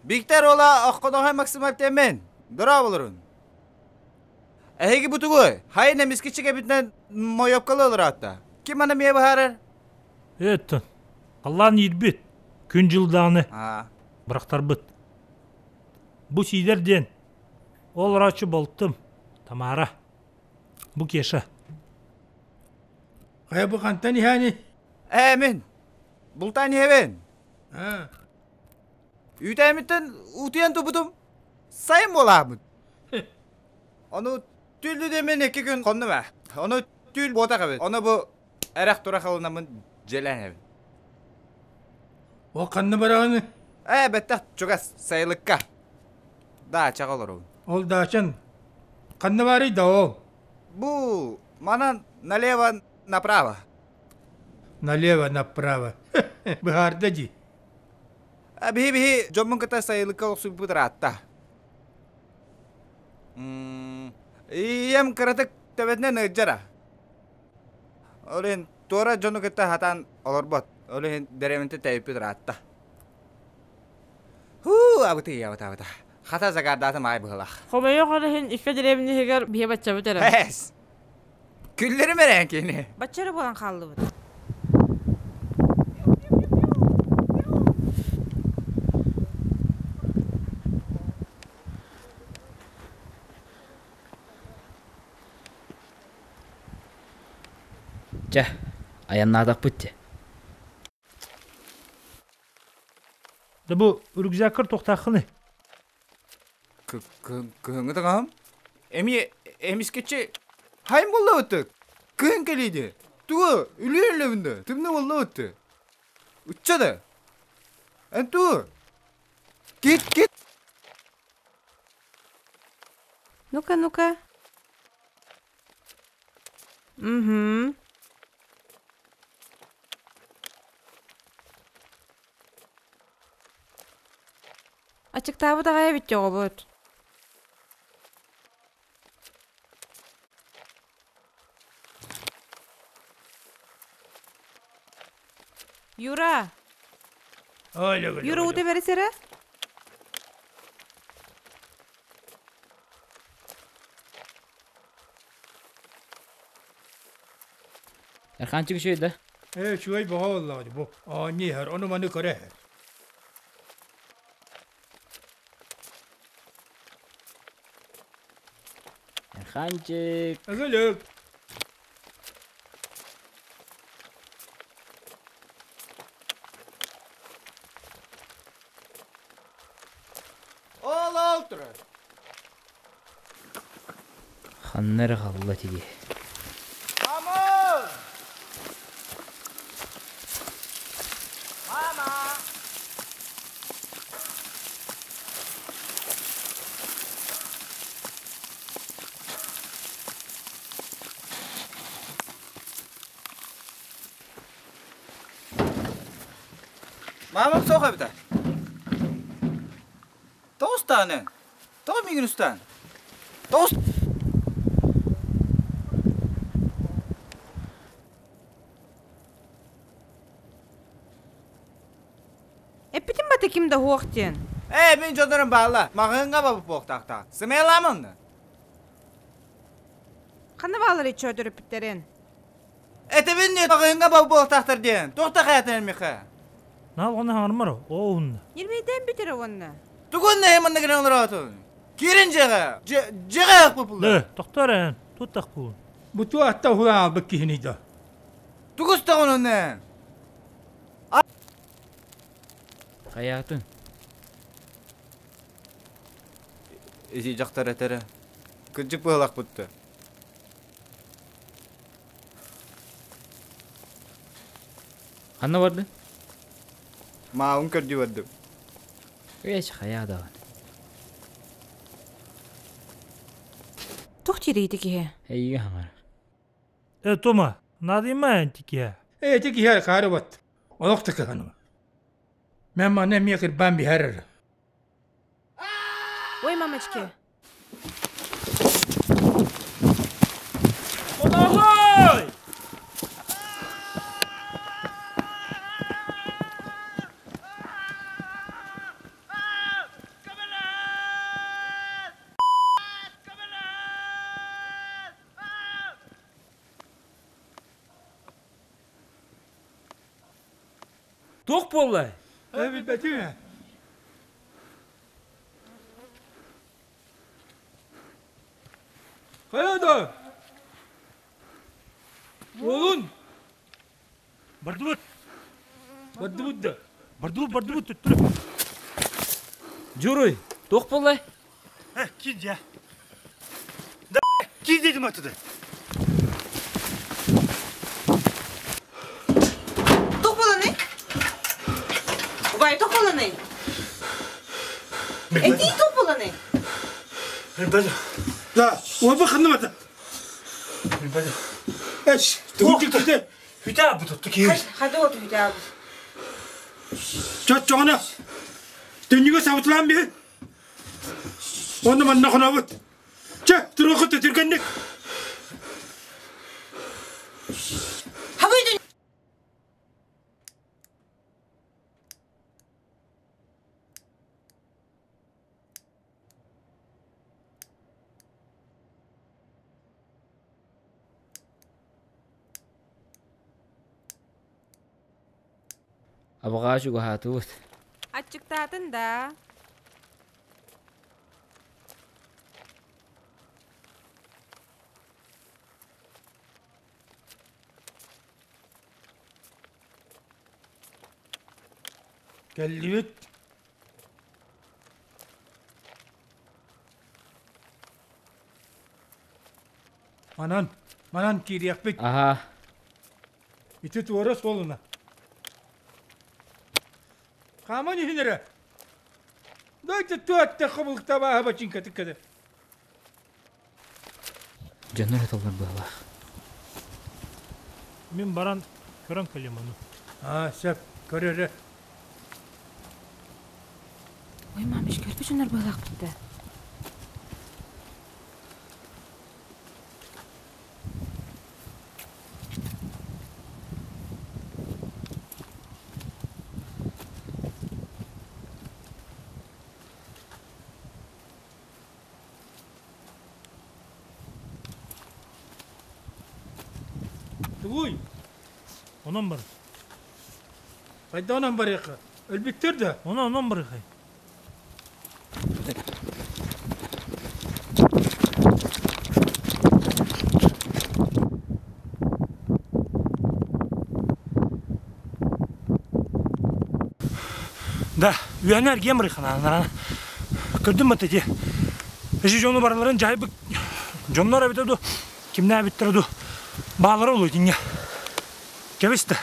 Биктер ола охконоһой Максимов темен. Дора болорун. Эһиги бутугуй, хайын эмискиччи кэбитинэн мойопкалы олораатта. Ким аны миэ быһаарар? Эттон, халлаан иирбит, күн дьылдааны бырахтарбыт. Бу Сиидэр диэн, ол орооччу балтым, Тамара. Бу Кеша. Хайа бу хантан иһээни? Ээ мин, бултаан иһэбин. Үүтээмиттэн утуйан тубутум, сайын буолаабыт. Ону түллү мен икки күн хоннум ээ. Ону түүл буотах эбит. Ону бу эрэх турах ылынаммын дьиэлээн эбит. Ол ханна бараҕыны? Ээ, бэттэх чугас сайылыкка. Даачаҕа олоробун. Ол даачан ханна баарый да ол? Бу манан налево направо. Налево направо. Быһаарда дии. Биһи-биһи дьоммун кытта сайылыкка олохсуйбут ыраатта. Ийэм кыратык төбөтүнэн ыалдьара. Ол иһин туора дьону кытта сатаан олорбот. Ол иһин дэриэбинэтэ тэйиппит ыраатта. Һуу, абытый, абыта, абыта. Хата загардаатым аай быһылах. Хомойуох иһин икки дэриэбинэ иһигэр биһи баччабыт эрэ. Эс! Күллэрим эрэ кини. Бачча эрэ буолан хааллыбыт. Чэ, айаннаатахпыт дии. Да бу рюкзаккар туохтааххыный? Кыһыҥҥы таҥаһым? Эмиэ эмискэччи хайым буолла Кыһын кэлииди. Тугу үлүөн үлэбин да тымны буолла Учча да. Эн тугу? Кит кит. Ну-ка, ну-ка. Угу. Ачыктаабыт аҕай эбит оҕобут. Юра! Юра, уута бэрис эрэ. Эрхаанчык үчүгэй да? Ээ, үчүгэй бөҕө буоллаҕа дии бу. Оонньуу иһэр, ону-маны көрө иһэр. Эрхаанчык. Ыгылык. Ол ол турар. Ханна эрэ хаалла тиги. Мама! Мама! Мамам суох эбитэ. Тоҕустааны. Тоҕо миигин устаан? Тоҕус... Эппитим бата ким да суох диэн. Ээ, мин дьоннорум баалла. Маҕаһыыҥҥа бабыт буолуохтаахтаах. Сымыйалаама онно. Ханна бааллар иччөө төрөппүттэрин? Этэбин не маҕаһыыҥҥа бабыт буолуохтаахтар диэн. Туох да хайатын миэхэ. Наал онно хаҥармар, оо уһунна. Ньирмейден бүтэрэ уонна. Тугун нэһи манна кэлэн олороотун? Киирин дьиэҕэ! Дьиэҕэ ыппыппылар. Дэ, тохтоо эрэ, туттахпын. Бу туох атта уһулаан албыт киһиний да? Тугус тоҕунун Хайаатын? Ити дьахтар этэрэ. Кырдьык быһалахпытты. Ханна бардын? Маабын көрдүү бардым. Эч хайаа даҕаны. Туох диирийди киһи? Эйигэ хаҥар. Э, Тома, надыйма антикия. Э, ити киһи хаары бат. Олох да кыһаныма. Мен манна эмиэ кырбаан биһэрэр. Ой, мамочки. Помогай! Туох буолла? Э, билбэтим ээ. Хайа да? Уолун? Бардыбыт. Бардыбыт да. Бардыбыт, бардыбыт, төттөрү. Дьуруй, туох буолла? Э, киир дьэ. Да, киир дедим атыды. Туох буоланый? Убай, туох буоланый? Этии туох буоланый? Да, уолба ханнымата. Эш, тугу тикките? Хүтэ бу tuttu киир. Хады оту хүтэ Чоччоҕуна түннүгү сабытылаан биһин. Онно манна хонобут. Чэ, туруохут түргэнник. Хабый Абаҕаа чугаһаатыбыт. Аччыктаатын да. Кэллибит. Манан, манан киириэхпит. Аһаа. Ити туора суолуна. Хааман иһин эрэ. Дайте туатта хобулуктабааһа бачыҥкатык кэдэ. Дьоннор ыталлар быһалаах. Мин баран көрөн кэлиэм ону. Аа, сөп, көр эрэ. Ой, мамочка, көрбүт дьоннор быһалаахпыт да. Тугуй? Онон бар. Хайда онон барыахха? Өлбүттэр да? Онон онон барыахай. Да, үөһэнэ эргиэн барыаххана. Көрдүм бата дии. Эши дьону барыларын дьайбыт дьоннор эбитэ ду, кимнээбиттэрэ ду баалара олуй динге. Кэбис да.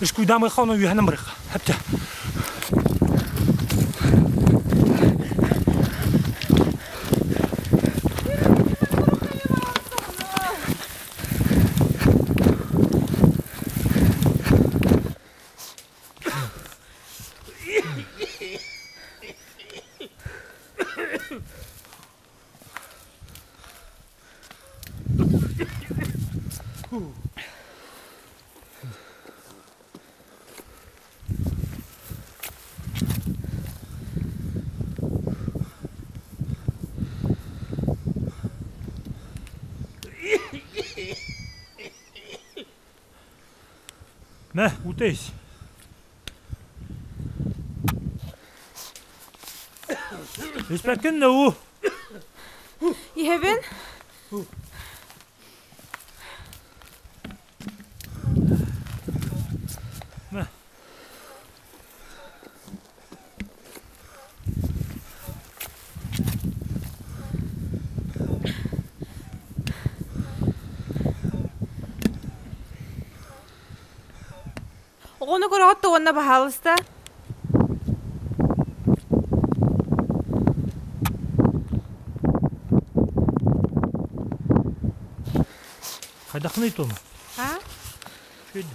Үскүйдаамыхха ону үөһэнэн барыахха. Хэптэ. Уутейс. Испэккин да уу. Иһэбин. Оҕону көрөҕүт да уонна баһаалыста. Хайдаххыный туома? А? Үчүгэй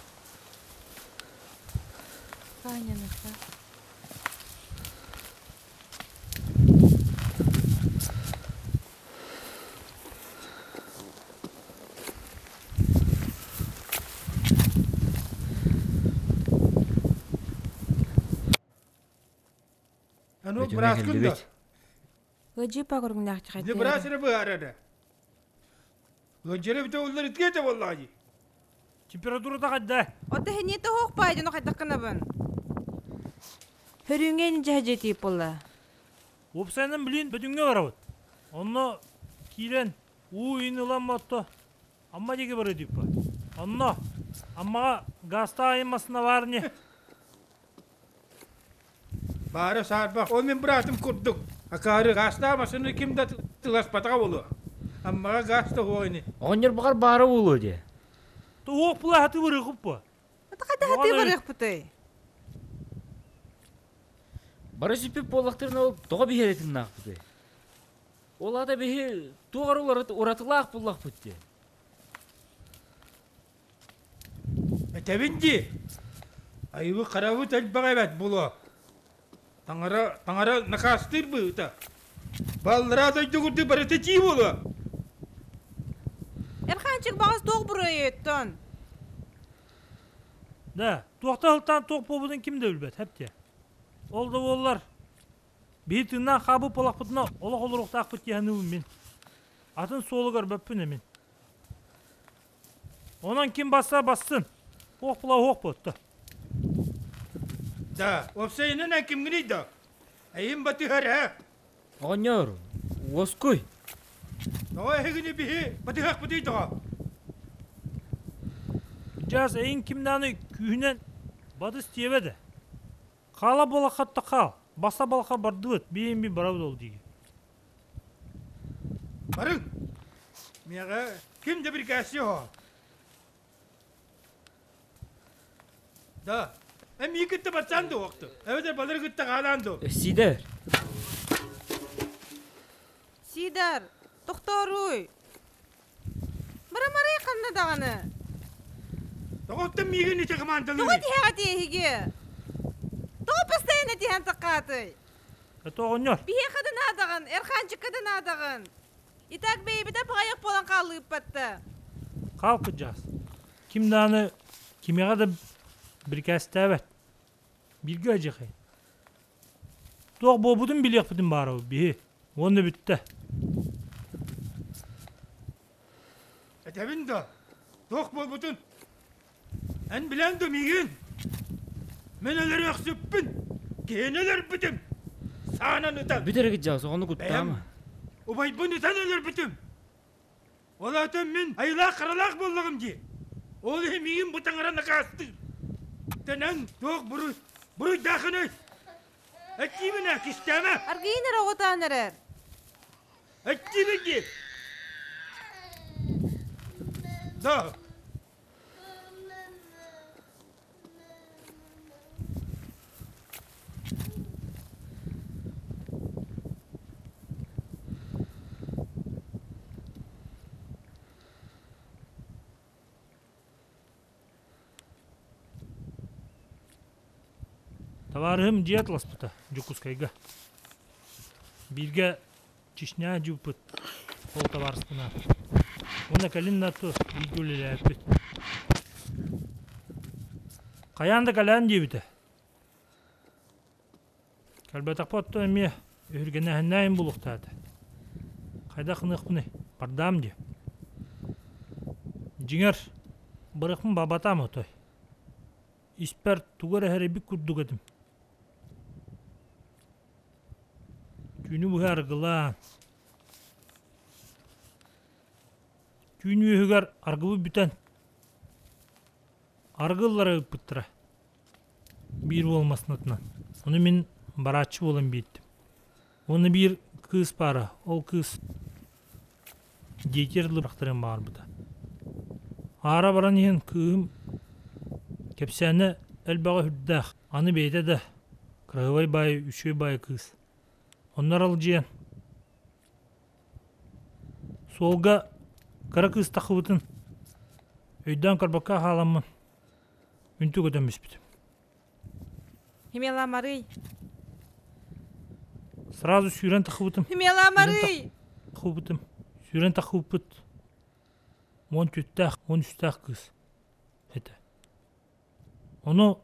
Ваня, Аны бырааскын да. Ыдьыпа көрүҥнээх Не быраас эрэ быһаарара. Ыдьыры бүтэ уллар итиэтэ буоллаҕа дии. Температурата хайда? Ота хини тоһуох паайдыны хайдаххынабын. Хөрүҥҥэ ини дьэһдьэтиип буолла. Уопсайынан билин Бөтүҥҥэ барабыт. Онно киирэн уу иин ылан отто Амма диэки барыы диппа. Онно Аммаҕа газтаах айан массыына баар ини. Баара саарбах. Ол мин быраатым курдук. Акаары газтаах массыына ким да тыласпатаҕа буолуо. Аммаҕа газ да суох ини. Оҕонньор баҕар баара буолуо диэ. Туох пулаһаты барыахпыт Хата барыахпытый? Бары сүппүт буоллахтарына ол тоҕо биһэрэтиннаахпытый? Ол аата биһи туох эрэ уратылаах буллахпыт дии. Этэбин дии. Айыбы харабыт элбэх эбэт булуо. Таҥара, таҥара накаастыыр быһыыта. Баллараа дойду курдук барыта дии буолуо. Эрхаанчык баҕас туох буруйуттан? Да, туохта сылтаан туох буолбутун ким да билбэт, хэптиэ. Ол да буоллар, биһи тыыннаах хаабы буолахпытына олох олоруохтаахпыт дии саныыбын мин. Атын суолу көрбөппүн эмин. Онон ким басса бассын. Уох була уох буотта. Да, уопсайынан эн кимҥиний да? Эйим батыһар ээ. Оҕонньор, уоскуй. Тоҕо эһигини биһи батыһахпытый тоҕо? Дьаас эйин кимнааны күүһүнэн батыс диэбэ да. Хаала буолаххатта хаал. Баса балаха бардыбыт, биин би барабыт ол диги. Барыҥ! Миэхэ ким да бирикээсси оһо. Да, эмиий кытта барсаан да уохту. Эбэтэр балары кытта хаалаан ду. Сидор. Сидор, тохтооруй. Барамарый ханна даҕаны. Тоҕоттон миигин ити командалыыр. Тоҕо тиһэҕэ тиэһиги? Тоҕо постоянно тиһэн сакаатый? Это оҕонньор. Биһиэхэ да наадаҕын, Эрхаанчыкка да наадаҕын. Итак бэйэбитэ паҕайах буолан хааллыыппатта. Хаал кыдьаас. Ким даҕаны кимиэхэ да бирикээстээбэт. Бииргэ ыдьыхай. Туох буолбутун билиэхпитин баарабыт биһи. Уонна бүттэ. Этэбин да, туох буолбутун Эн билэн да миигин? Мин өлөрүөхсүппүн, киһини өлөрбүтүм. Саанан ытан. Бүтэр кыдьаас, оҕону куттаама. Убайбын ытан өлөрбүтүм. Ол аата мин айылаах-харалаах буоллаҕым дии. Ол иһин миигин бу таҥара накаастыыр. Тэнэн туох буруй, буруйдаахыный? Эттиибин ээ, кистээмэ. Аргыйын эрэ оҕотоон эрэр. Эттиибин дии. Да, Табаарыһым дьиэ атласпыта Дьокуускайга. Бииргэ Чечня дьыыппыт ол табаарыспынаан. Уонна кэлин да бииргэ үлэлээбиппит. Хайаан да кэлээн диэбитэ. Кэлбэтэхпэ оттон эмиэ өһүргэнээһиннээйин булуохтаата. Хайдах гыныахпыный, бардаам диэ. Дьиҥэр, барыахпын баабатаам отой. Испэр тугу эрэ эрэйбит курдук этим. Түүнү быһа аргылаан. Түүн үөһүгэр аргыбыт бүтэн, аргы ыллара ыыппыттара. Биир уол массыынатынан. Ону мин барааччы буолан биэрдим. Уонна биир кыыс баара, ол кыыс диэтиэр дылы баҕарбыта. Аара баран иһэн кыыһым кэпсээнэ элбэҕэ сүрдээх, аны бэйэтэ да кыраһыабай баайы, үчүгэй баайы кыыс. Онно аралдьыйан суолга кыра кыыс таххыбытын өйдөөн көрбөккө хааламмын үнтү көтөн бүспүтүм. Химела Марый. Сразу сүүрэн таххыбытым. Химела Марый. Таххыбытым. Сүүрэн таххыбыппыт уон түттээх, уон үстээх кыыс этэ. Ону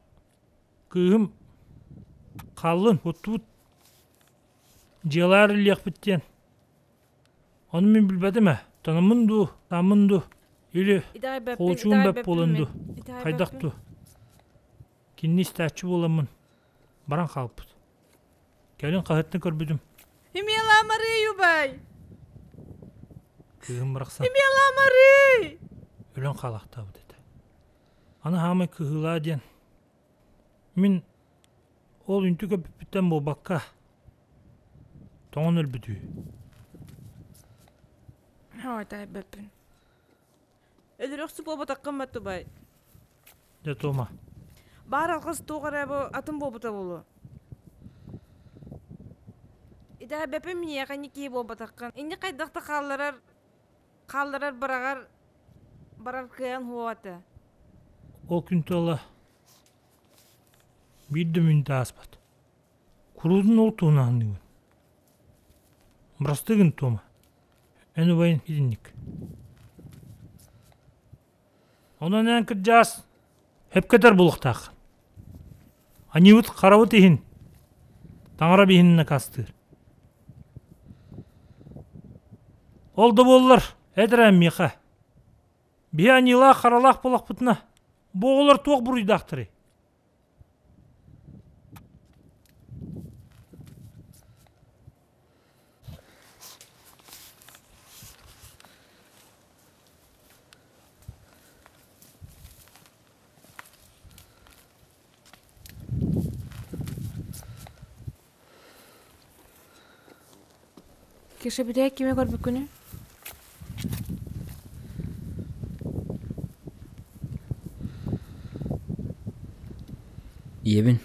кыыһым хааллын, оттубут дьыалаар илиэхпит диэн. Ону мин билбэтим ээ. Тономмун дуу, тааммын дуу, или холучуум бэп буолан дуу, хайдах дуу. Кинини истээччи буоламмын баран хаалбыт. Кэлин хаһыаттан көрбүтүм. Имела Марый убай! Кыыһым барахсан. Имела Марый! Өлөн хаалахтаабыт этэ. Аны хаамай кыһыылаа диэн мин ол үнтү көппүппүттэн буолбакка тоҥон өлбүтүү. Ой, таайбаппын. Өлөрөхсү буолбатаххын батубай. Дьэ, Тома. Баар алҕас туох эрэ бу атын буолбута буолуо. Итэҕэйбэппин миэхэ инник киһи буолбатаххын. Инник хайдах да хаалларар хаалларар быраҕар барар кыайан суох этэ. Ол күн туола биир да мүнүүтэ ааспат. Куруутун ол туһунан саныыбын. Бырастыы гын Тома. Эн убайын итинник. Онон эн кырдьаас эпкэтэр булуохтааххын. Аньыыбыт харабыт иһин таҥара биһинин накаастыыр. Ол да буоллар, эт эрэ миэхэ. Биһи аньыылаах-харалаах буоллахпытына, бу оҕолор туох буруйдаахтарый? Кеша бүтэһик кими көрбүккүнүй? Ийэбин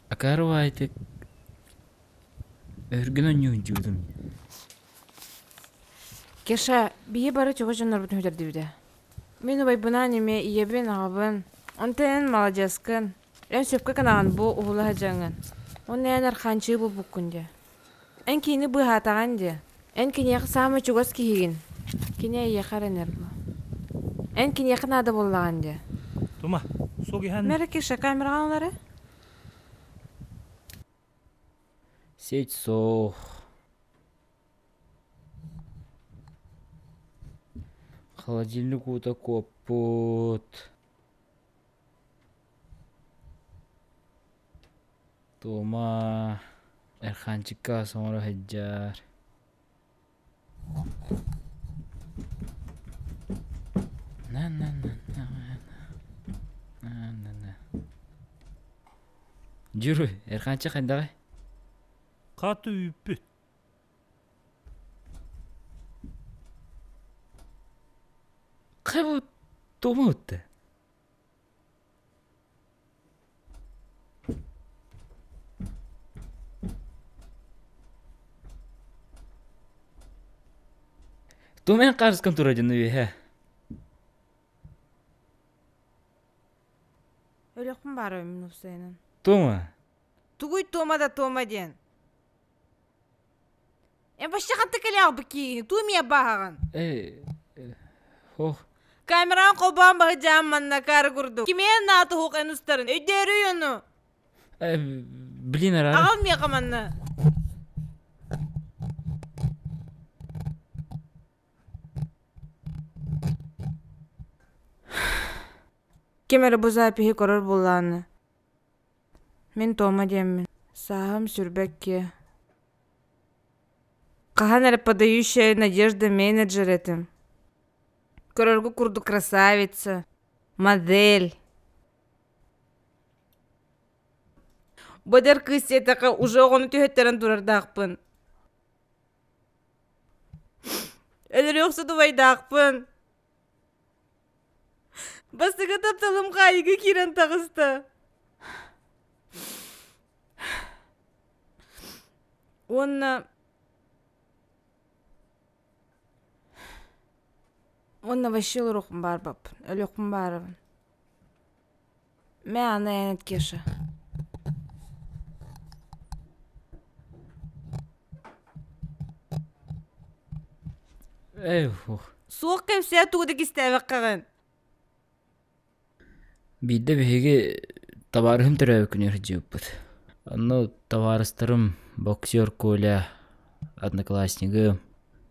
Акаары баайытык өһүргэнэ оонньуу сылдьыбытым. Кеша, биһи бары чугас дьоннорбутун сүтэрдибит ээ. Мин убайбынаан эмиэ ийэбин, аҕабын. Онтон эн маладьыаскын. Эн сөпкө гынаҕын бу уһула сылдьаҥҥын. Уонна эн архаанчыы буолбуккун дии. Эн кинини быыһаатаҕын дии. Эн киниэхэ саамай чугас киһигин. Кини эйиэхэ эрэнэр бу. Эн киниэхэ наада буоллаҕын дии. Тума, суох иһэн. Мэр Кеша камераҕа ылары? Сеть суох. Холодильник уута куоппут. Тома Эрхаанчыкка соҥоро сылдьар. Дьүрү, Эрхаанчык хайдаҕый? Хат үүппүт. Хайа Тома ытта? Тумен хаарыскан турар дьон үөһэ. Өлөхпүн баара мин уопсайынан. Тома. Тугуй Тома да Тома диэн. Эн вообще ханта кэлэҕ бикиини туу миэ бааһаҕын. Э, ох. Камераан холбоон баһыдьаан манна каары курдук. Кимиэн наатуһук эн устарын өйдөөрүй ону. Э, блин, араар. Аҕал миэхэ манна. Ким эрэ бу запиһы көрөр буоллаҕына, мин Тома диэммин, сааһым сүрбэккиэ. Хаһан эрэ подающая надежда менеджер этим. Көрөргө курдук красавица, модель. Бу эдэр кыыс диэтэххэ уже оҕону түһэттэрэн турардаахпын. Өлөрүөхсүт убайдаахпын. Бастакы тапталым хаайыыга киирэн таҕыста. Уонна Уонна вообще олоруохпун баарбаппын, өлүөхпүн баарабын. Мэ аны эн Кеша. Эй, ух. Суох кэпсээ тугу да кистээбэккэҕин. Биирдэ биһиги табаарыһым төрөөбүт күнүгэр сылдьыбыппыт. Онно табаарыстарым боксер Коля, однокласснигым.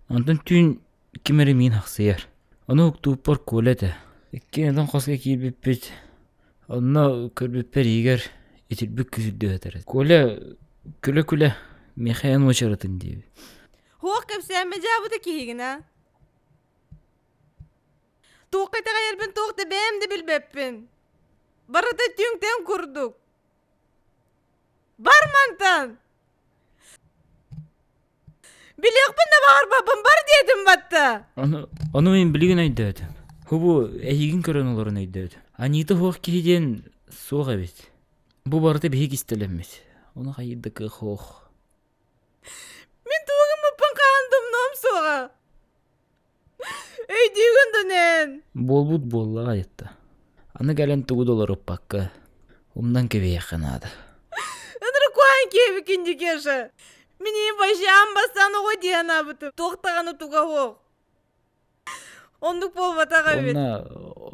Онтон түүн ким эрэ миин ахсыйар. Ону уктууппар Коля этэ. Иккиэн хоско киирбиппит. Онно көрбүппэр иһигэр итирбит күүрдүө этэр. Коля күлэ-күлэ миэхэ эн уочаратын диэбит. Хуох кэпсээммэ дьаабыта киһигин а? Туохха итэҕэйэрбин туох да бэйэм да билбэппин. Барыта түҥ-тэҥ курдук. Бар мантан! Билиэхпин да баҕарбаппын бар диэтим батта. Ону, ону мин билигин өйдөөтүм. Бу эһигин көрөн олорон өйдөөтүм. Анита суох киһи диэн суох эбит. Бу барыта биһиги истэлэммит. Ону хайыыр да кыах суох. Мин тугу гыммыппын хаһан да умнуом суоҕа. Өйдүүгүн да нэн. Буолбут буоллаҕа айытта. Аны кэлэн тугу да олоруппакка, умнан кэбиһиэххэ наада. Ынырыкуан киэбикин Дикеша. Мин ийэм башаан бастаан оҕо диэн аабытым. Туох даҕаны туга суох. Оннук буолбатах эбит. Уонна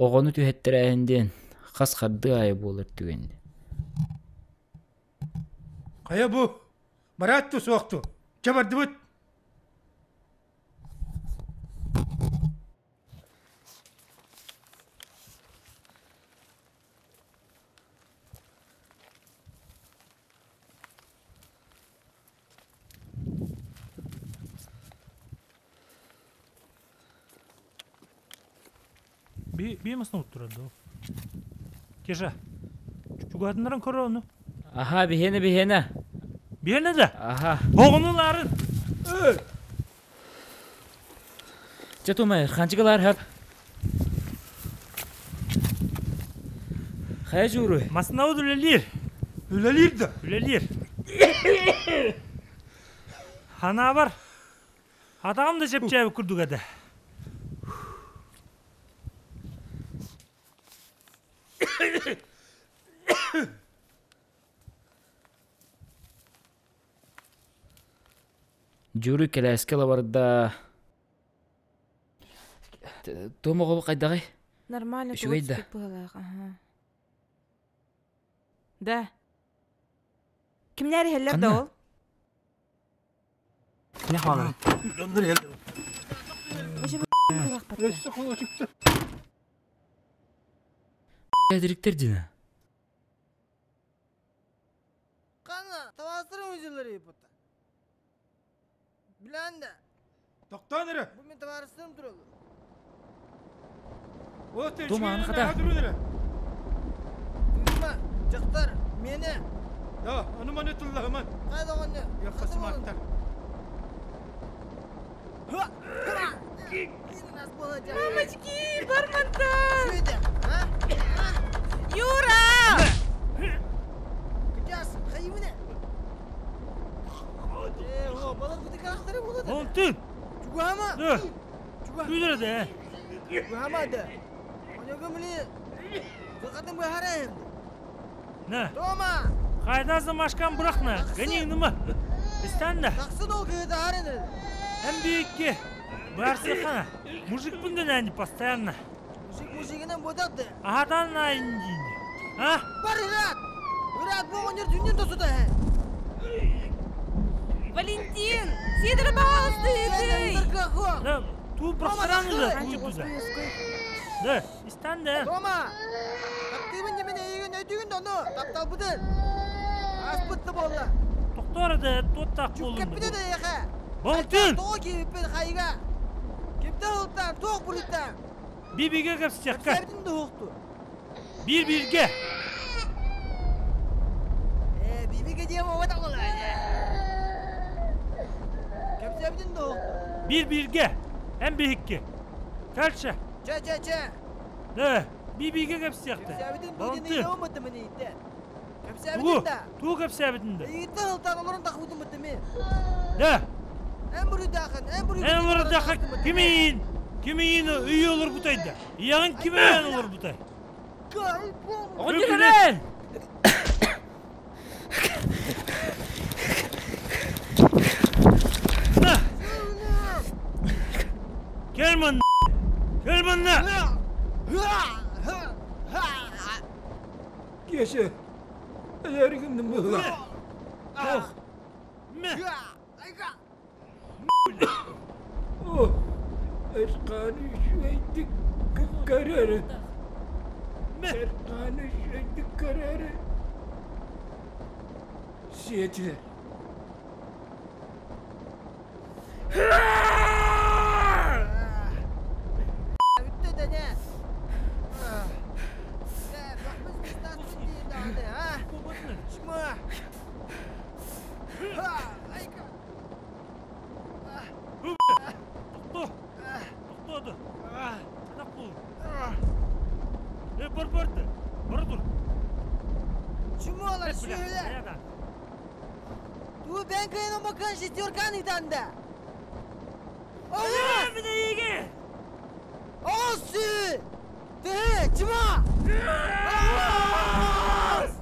оҕону түһэттэрээһин диэн хас хардыы аайы буолар түгэн. Хайа бу? Бараат ту суох ту. Чэ бардыбыт. Би масын уттурар доо. Кеша, чугаһатыннаран көрө ону. Аха, биһиэнэ, биһиэнэ. Биһиэнэ да? Аха. Оҕону лаарын. Чэ тумай, ханчыгалар хап. Хайа жууру? Масынабыт үлэлиир. Үлэлиир да? Үлэлиир. Ханаабар атаҕым да чэпчээбит курдук этэ. Дьууруй кэлээскэ лабарда. Туом оҕобу хайдаҕый? Нормально Үчүгэй да. быһыылаах, аха. Да. Кимнэр иһэллэр да ол? Не хаалар? Директор дина. Қана, табастырың өзілері бұта. Билан да. Тоқтан эрэ. Бу мен табарыстым туралы. Туман хата. Тума, жақтар, мені. Да, аны маны тыллаһыман. Қайда оғаны? Яққасыматтар. Мамочки, бармантан! Юра! Онтун. Да. Күйдір де. На. Қайдасың машкан бұрақна. Гани нıma. Истан да. Эн биекке. Барсыхана. Мужик да нәни постоянно. Мужик мужигінен бодады. Ахатан айын дейін. А? Бар Ират! Ират боғын ер дүнен досуда. Валентин! Сидор пожалуйста, Да, ту пространство да, ту да. Да, истан да. Тома! Өйдүүгүн да ону, тапталбытын. Ааспыт да буолла. Тохтоор да, туоттаах буоллун. Кэппитэ да эйиэхэ. Балтын! Тоҕо киирбиппин хайыга. Кимтэн ылтаан, туох буруйдаан? Бибигэ кэпсиэххэ. Кэпсээбитин да уһукту. Биир-бииргэ. Ээ, бибигэ диэн буолбатах буолла. Кэпсээбитин да уһукту. Биир-бииргэ. Эн биһикки. Дальше. Чэ, чэ, чэ. Да, бибигэ кэпсиэхтэ. Кэпсээбитин бу Балты. диэн ыйытабын мин ииттэн. Тугу? Кэпсээбитин да. Тугу кэпсээбитин да? Ыйыттан ылтаан олорон тахыбытым быттым мин. Да. Эн буруйдаахын, эн буруйдаахын. Эн олордахха кимиин? Кимиин үйü олорбутайда? Иягын кимиин олорбутай? Оҕонньор! На! Кел манна! Кел манна! Кеша, өлөргүн быһыла. Ох! Мэ! О, Эрканы үчүгэйдик көрөр. Эрканы үчүгэйдик көрөр. Сиэтилэр. Бүттэ да не. Тохто! Тохтоду! Садақ бол! Э, бар барды! Бара тур! Чумолар сүөлөр. Туу бен кыйын бакын шестерканы итанда. Оҕус! Оҕус сүү! Тыһы, чума! Оҕус!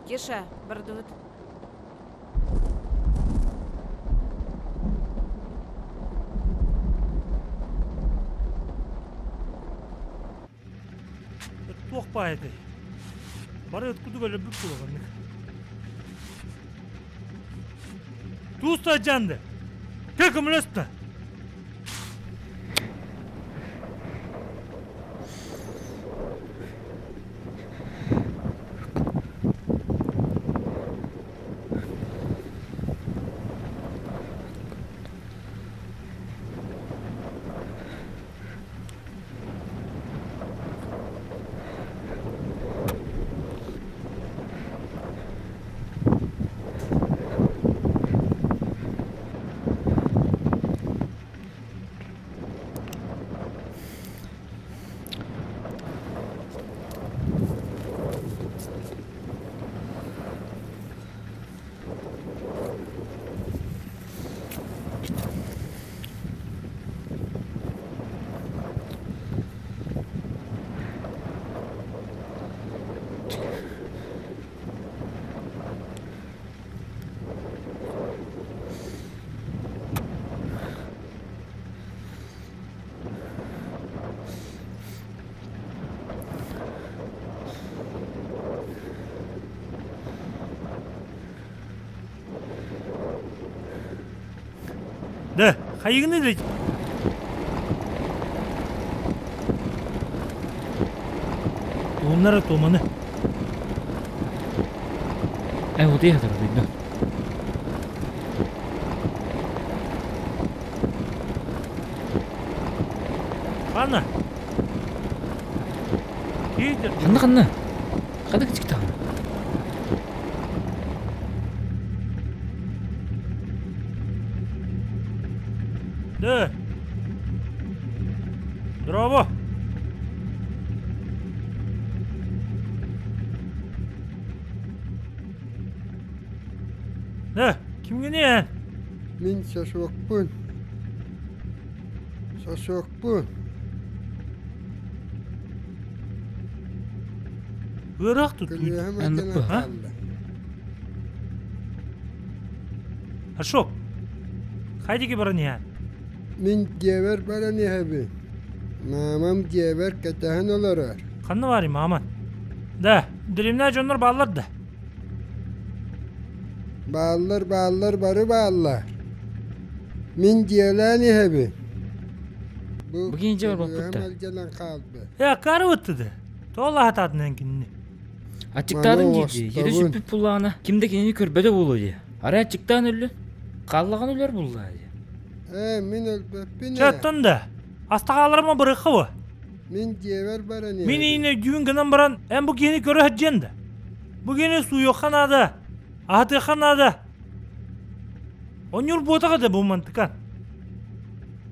Кеша, бардыбыт. Туох баайдай. Бары кудук өлөбүк булаганнык. Туста жанды. Кел көмөлөстө. Да, хайыгыны да. Тууннара тууманы. Э, вот я это видно. Ханна. Кейдер. Ханна ханна. Ханна кичик тагын. Да. Дорообо. Да, кимгини эн? Мин сосуокпун. Сосуокпун. Ыараах тут. Көлүөһэм алдьанан хаалла. Ашок. Хайдики баран иһэн? Мин дьиэбэр баран иһэбин. Маамам дьиэбэр кэтэһэн олорор. Ханна баарый мааман? Да, дэриэбинэ дьоннор бааллар да? Бааллар, бааллар, бары бааллар. Мин дьиэлээн иһэбин. Бу Бу киһи дьиэбэр көлүөһэм баппыт да. алдьанан хаалбыт. Э, аккаарыбытты да. Тоҕо лаһатаатын эн кинини? Аччыктаатым Маны дии дии. Еде оҕустабын. сүппүт буллаҕына, ким да кинини көрбөтө буолуо дии. Арай аччыктаан өллүн? Хааллаҕына өлөр буллаа дии. Ээ, мин өлбөппүн Чэ, ээ. оттон да. Астаҕааларыма бырыхха бу. Мин дьиэбэр баран Мин иһэбин. иин өйдүүн гынан баран, эн бу киһини көрө сылдьыан да. Бу киһини сууйуохха наада, аһатыахха наада. Онньур буотах этэ бу мантыкан.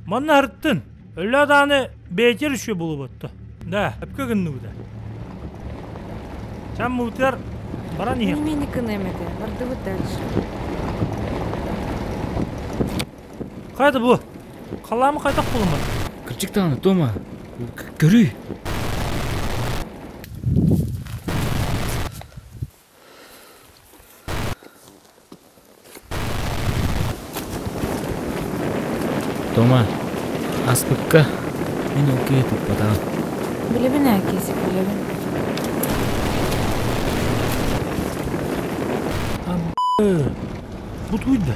Манна һырыттын. Өллөө даҕаны бэйэтигэр үчүгэй буолуботто. Да, өпкө гынныбыта. Чам муутугар баран иһиэх. Мин кыныам этэ. Бардыбыт дальше. Хайда бу? Халаамы хайдах булуммат? Кырдьык даҕаны, Тома, көрүй. Тома, аспыкка мин ол киһи туппатаҕым. Билэбин ээ, Киисик, билэбин. Бу туйда.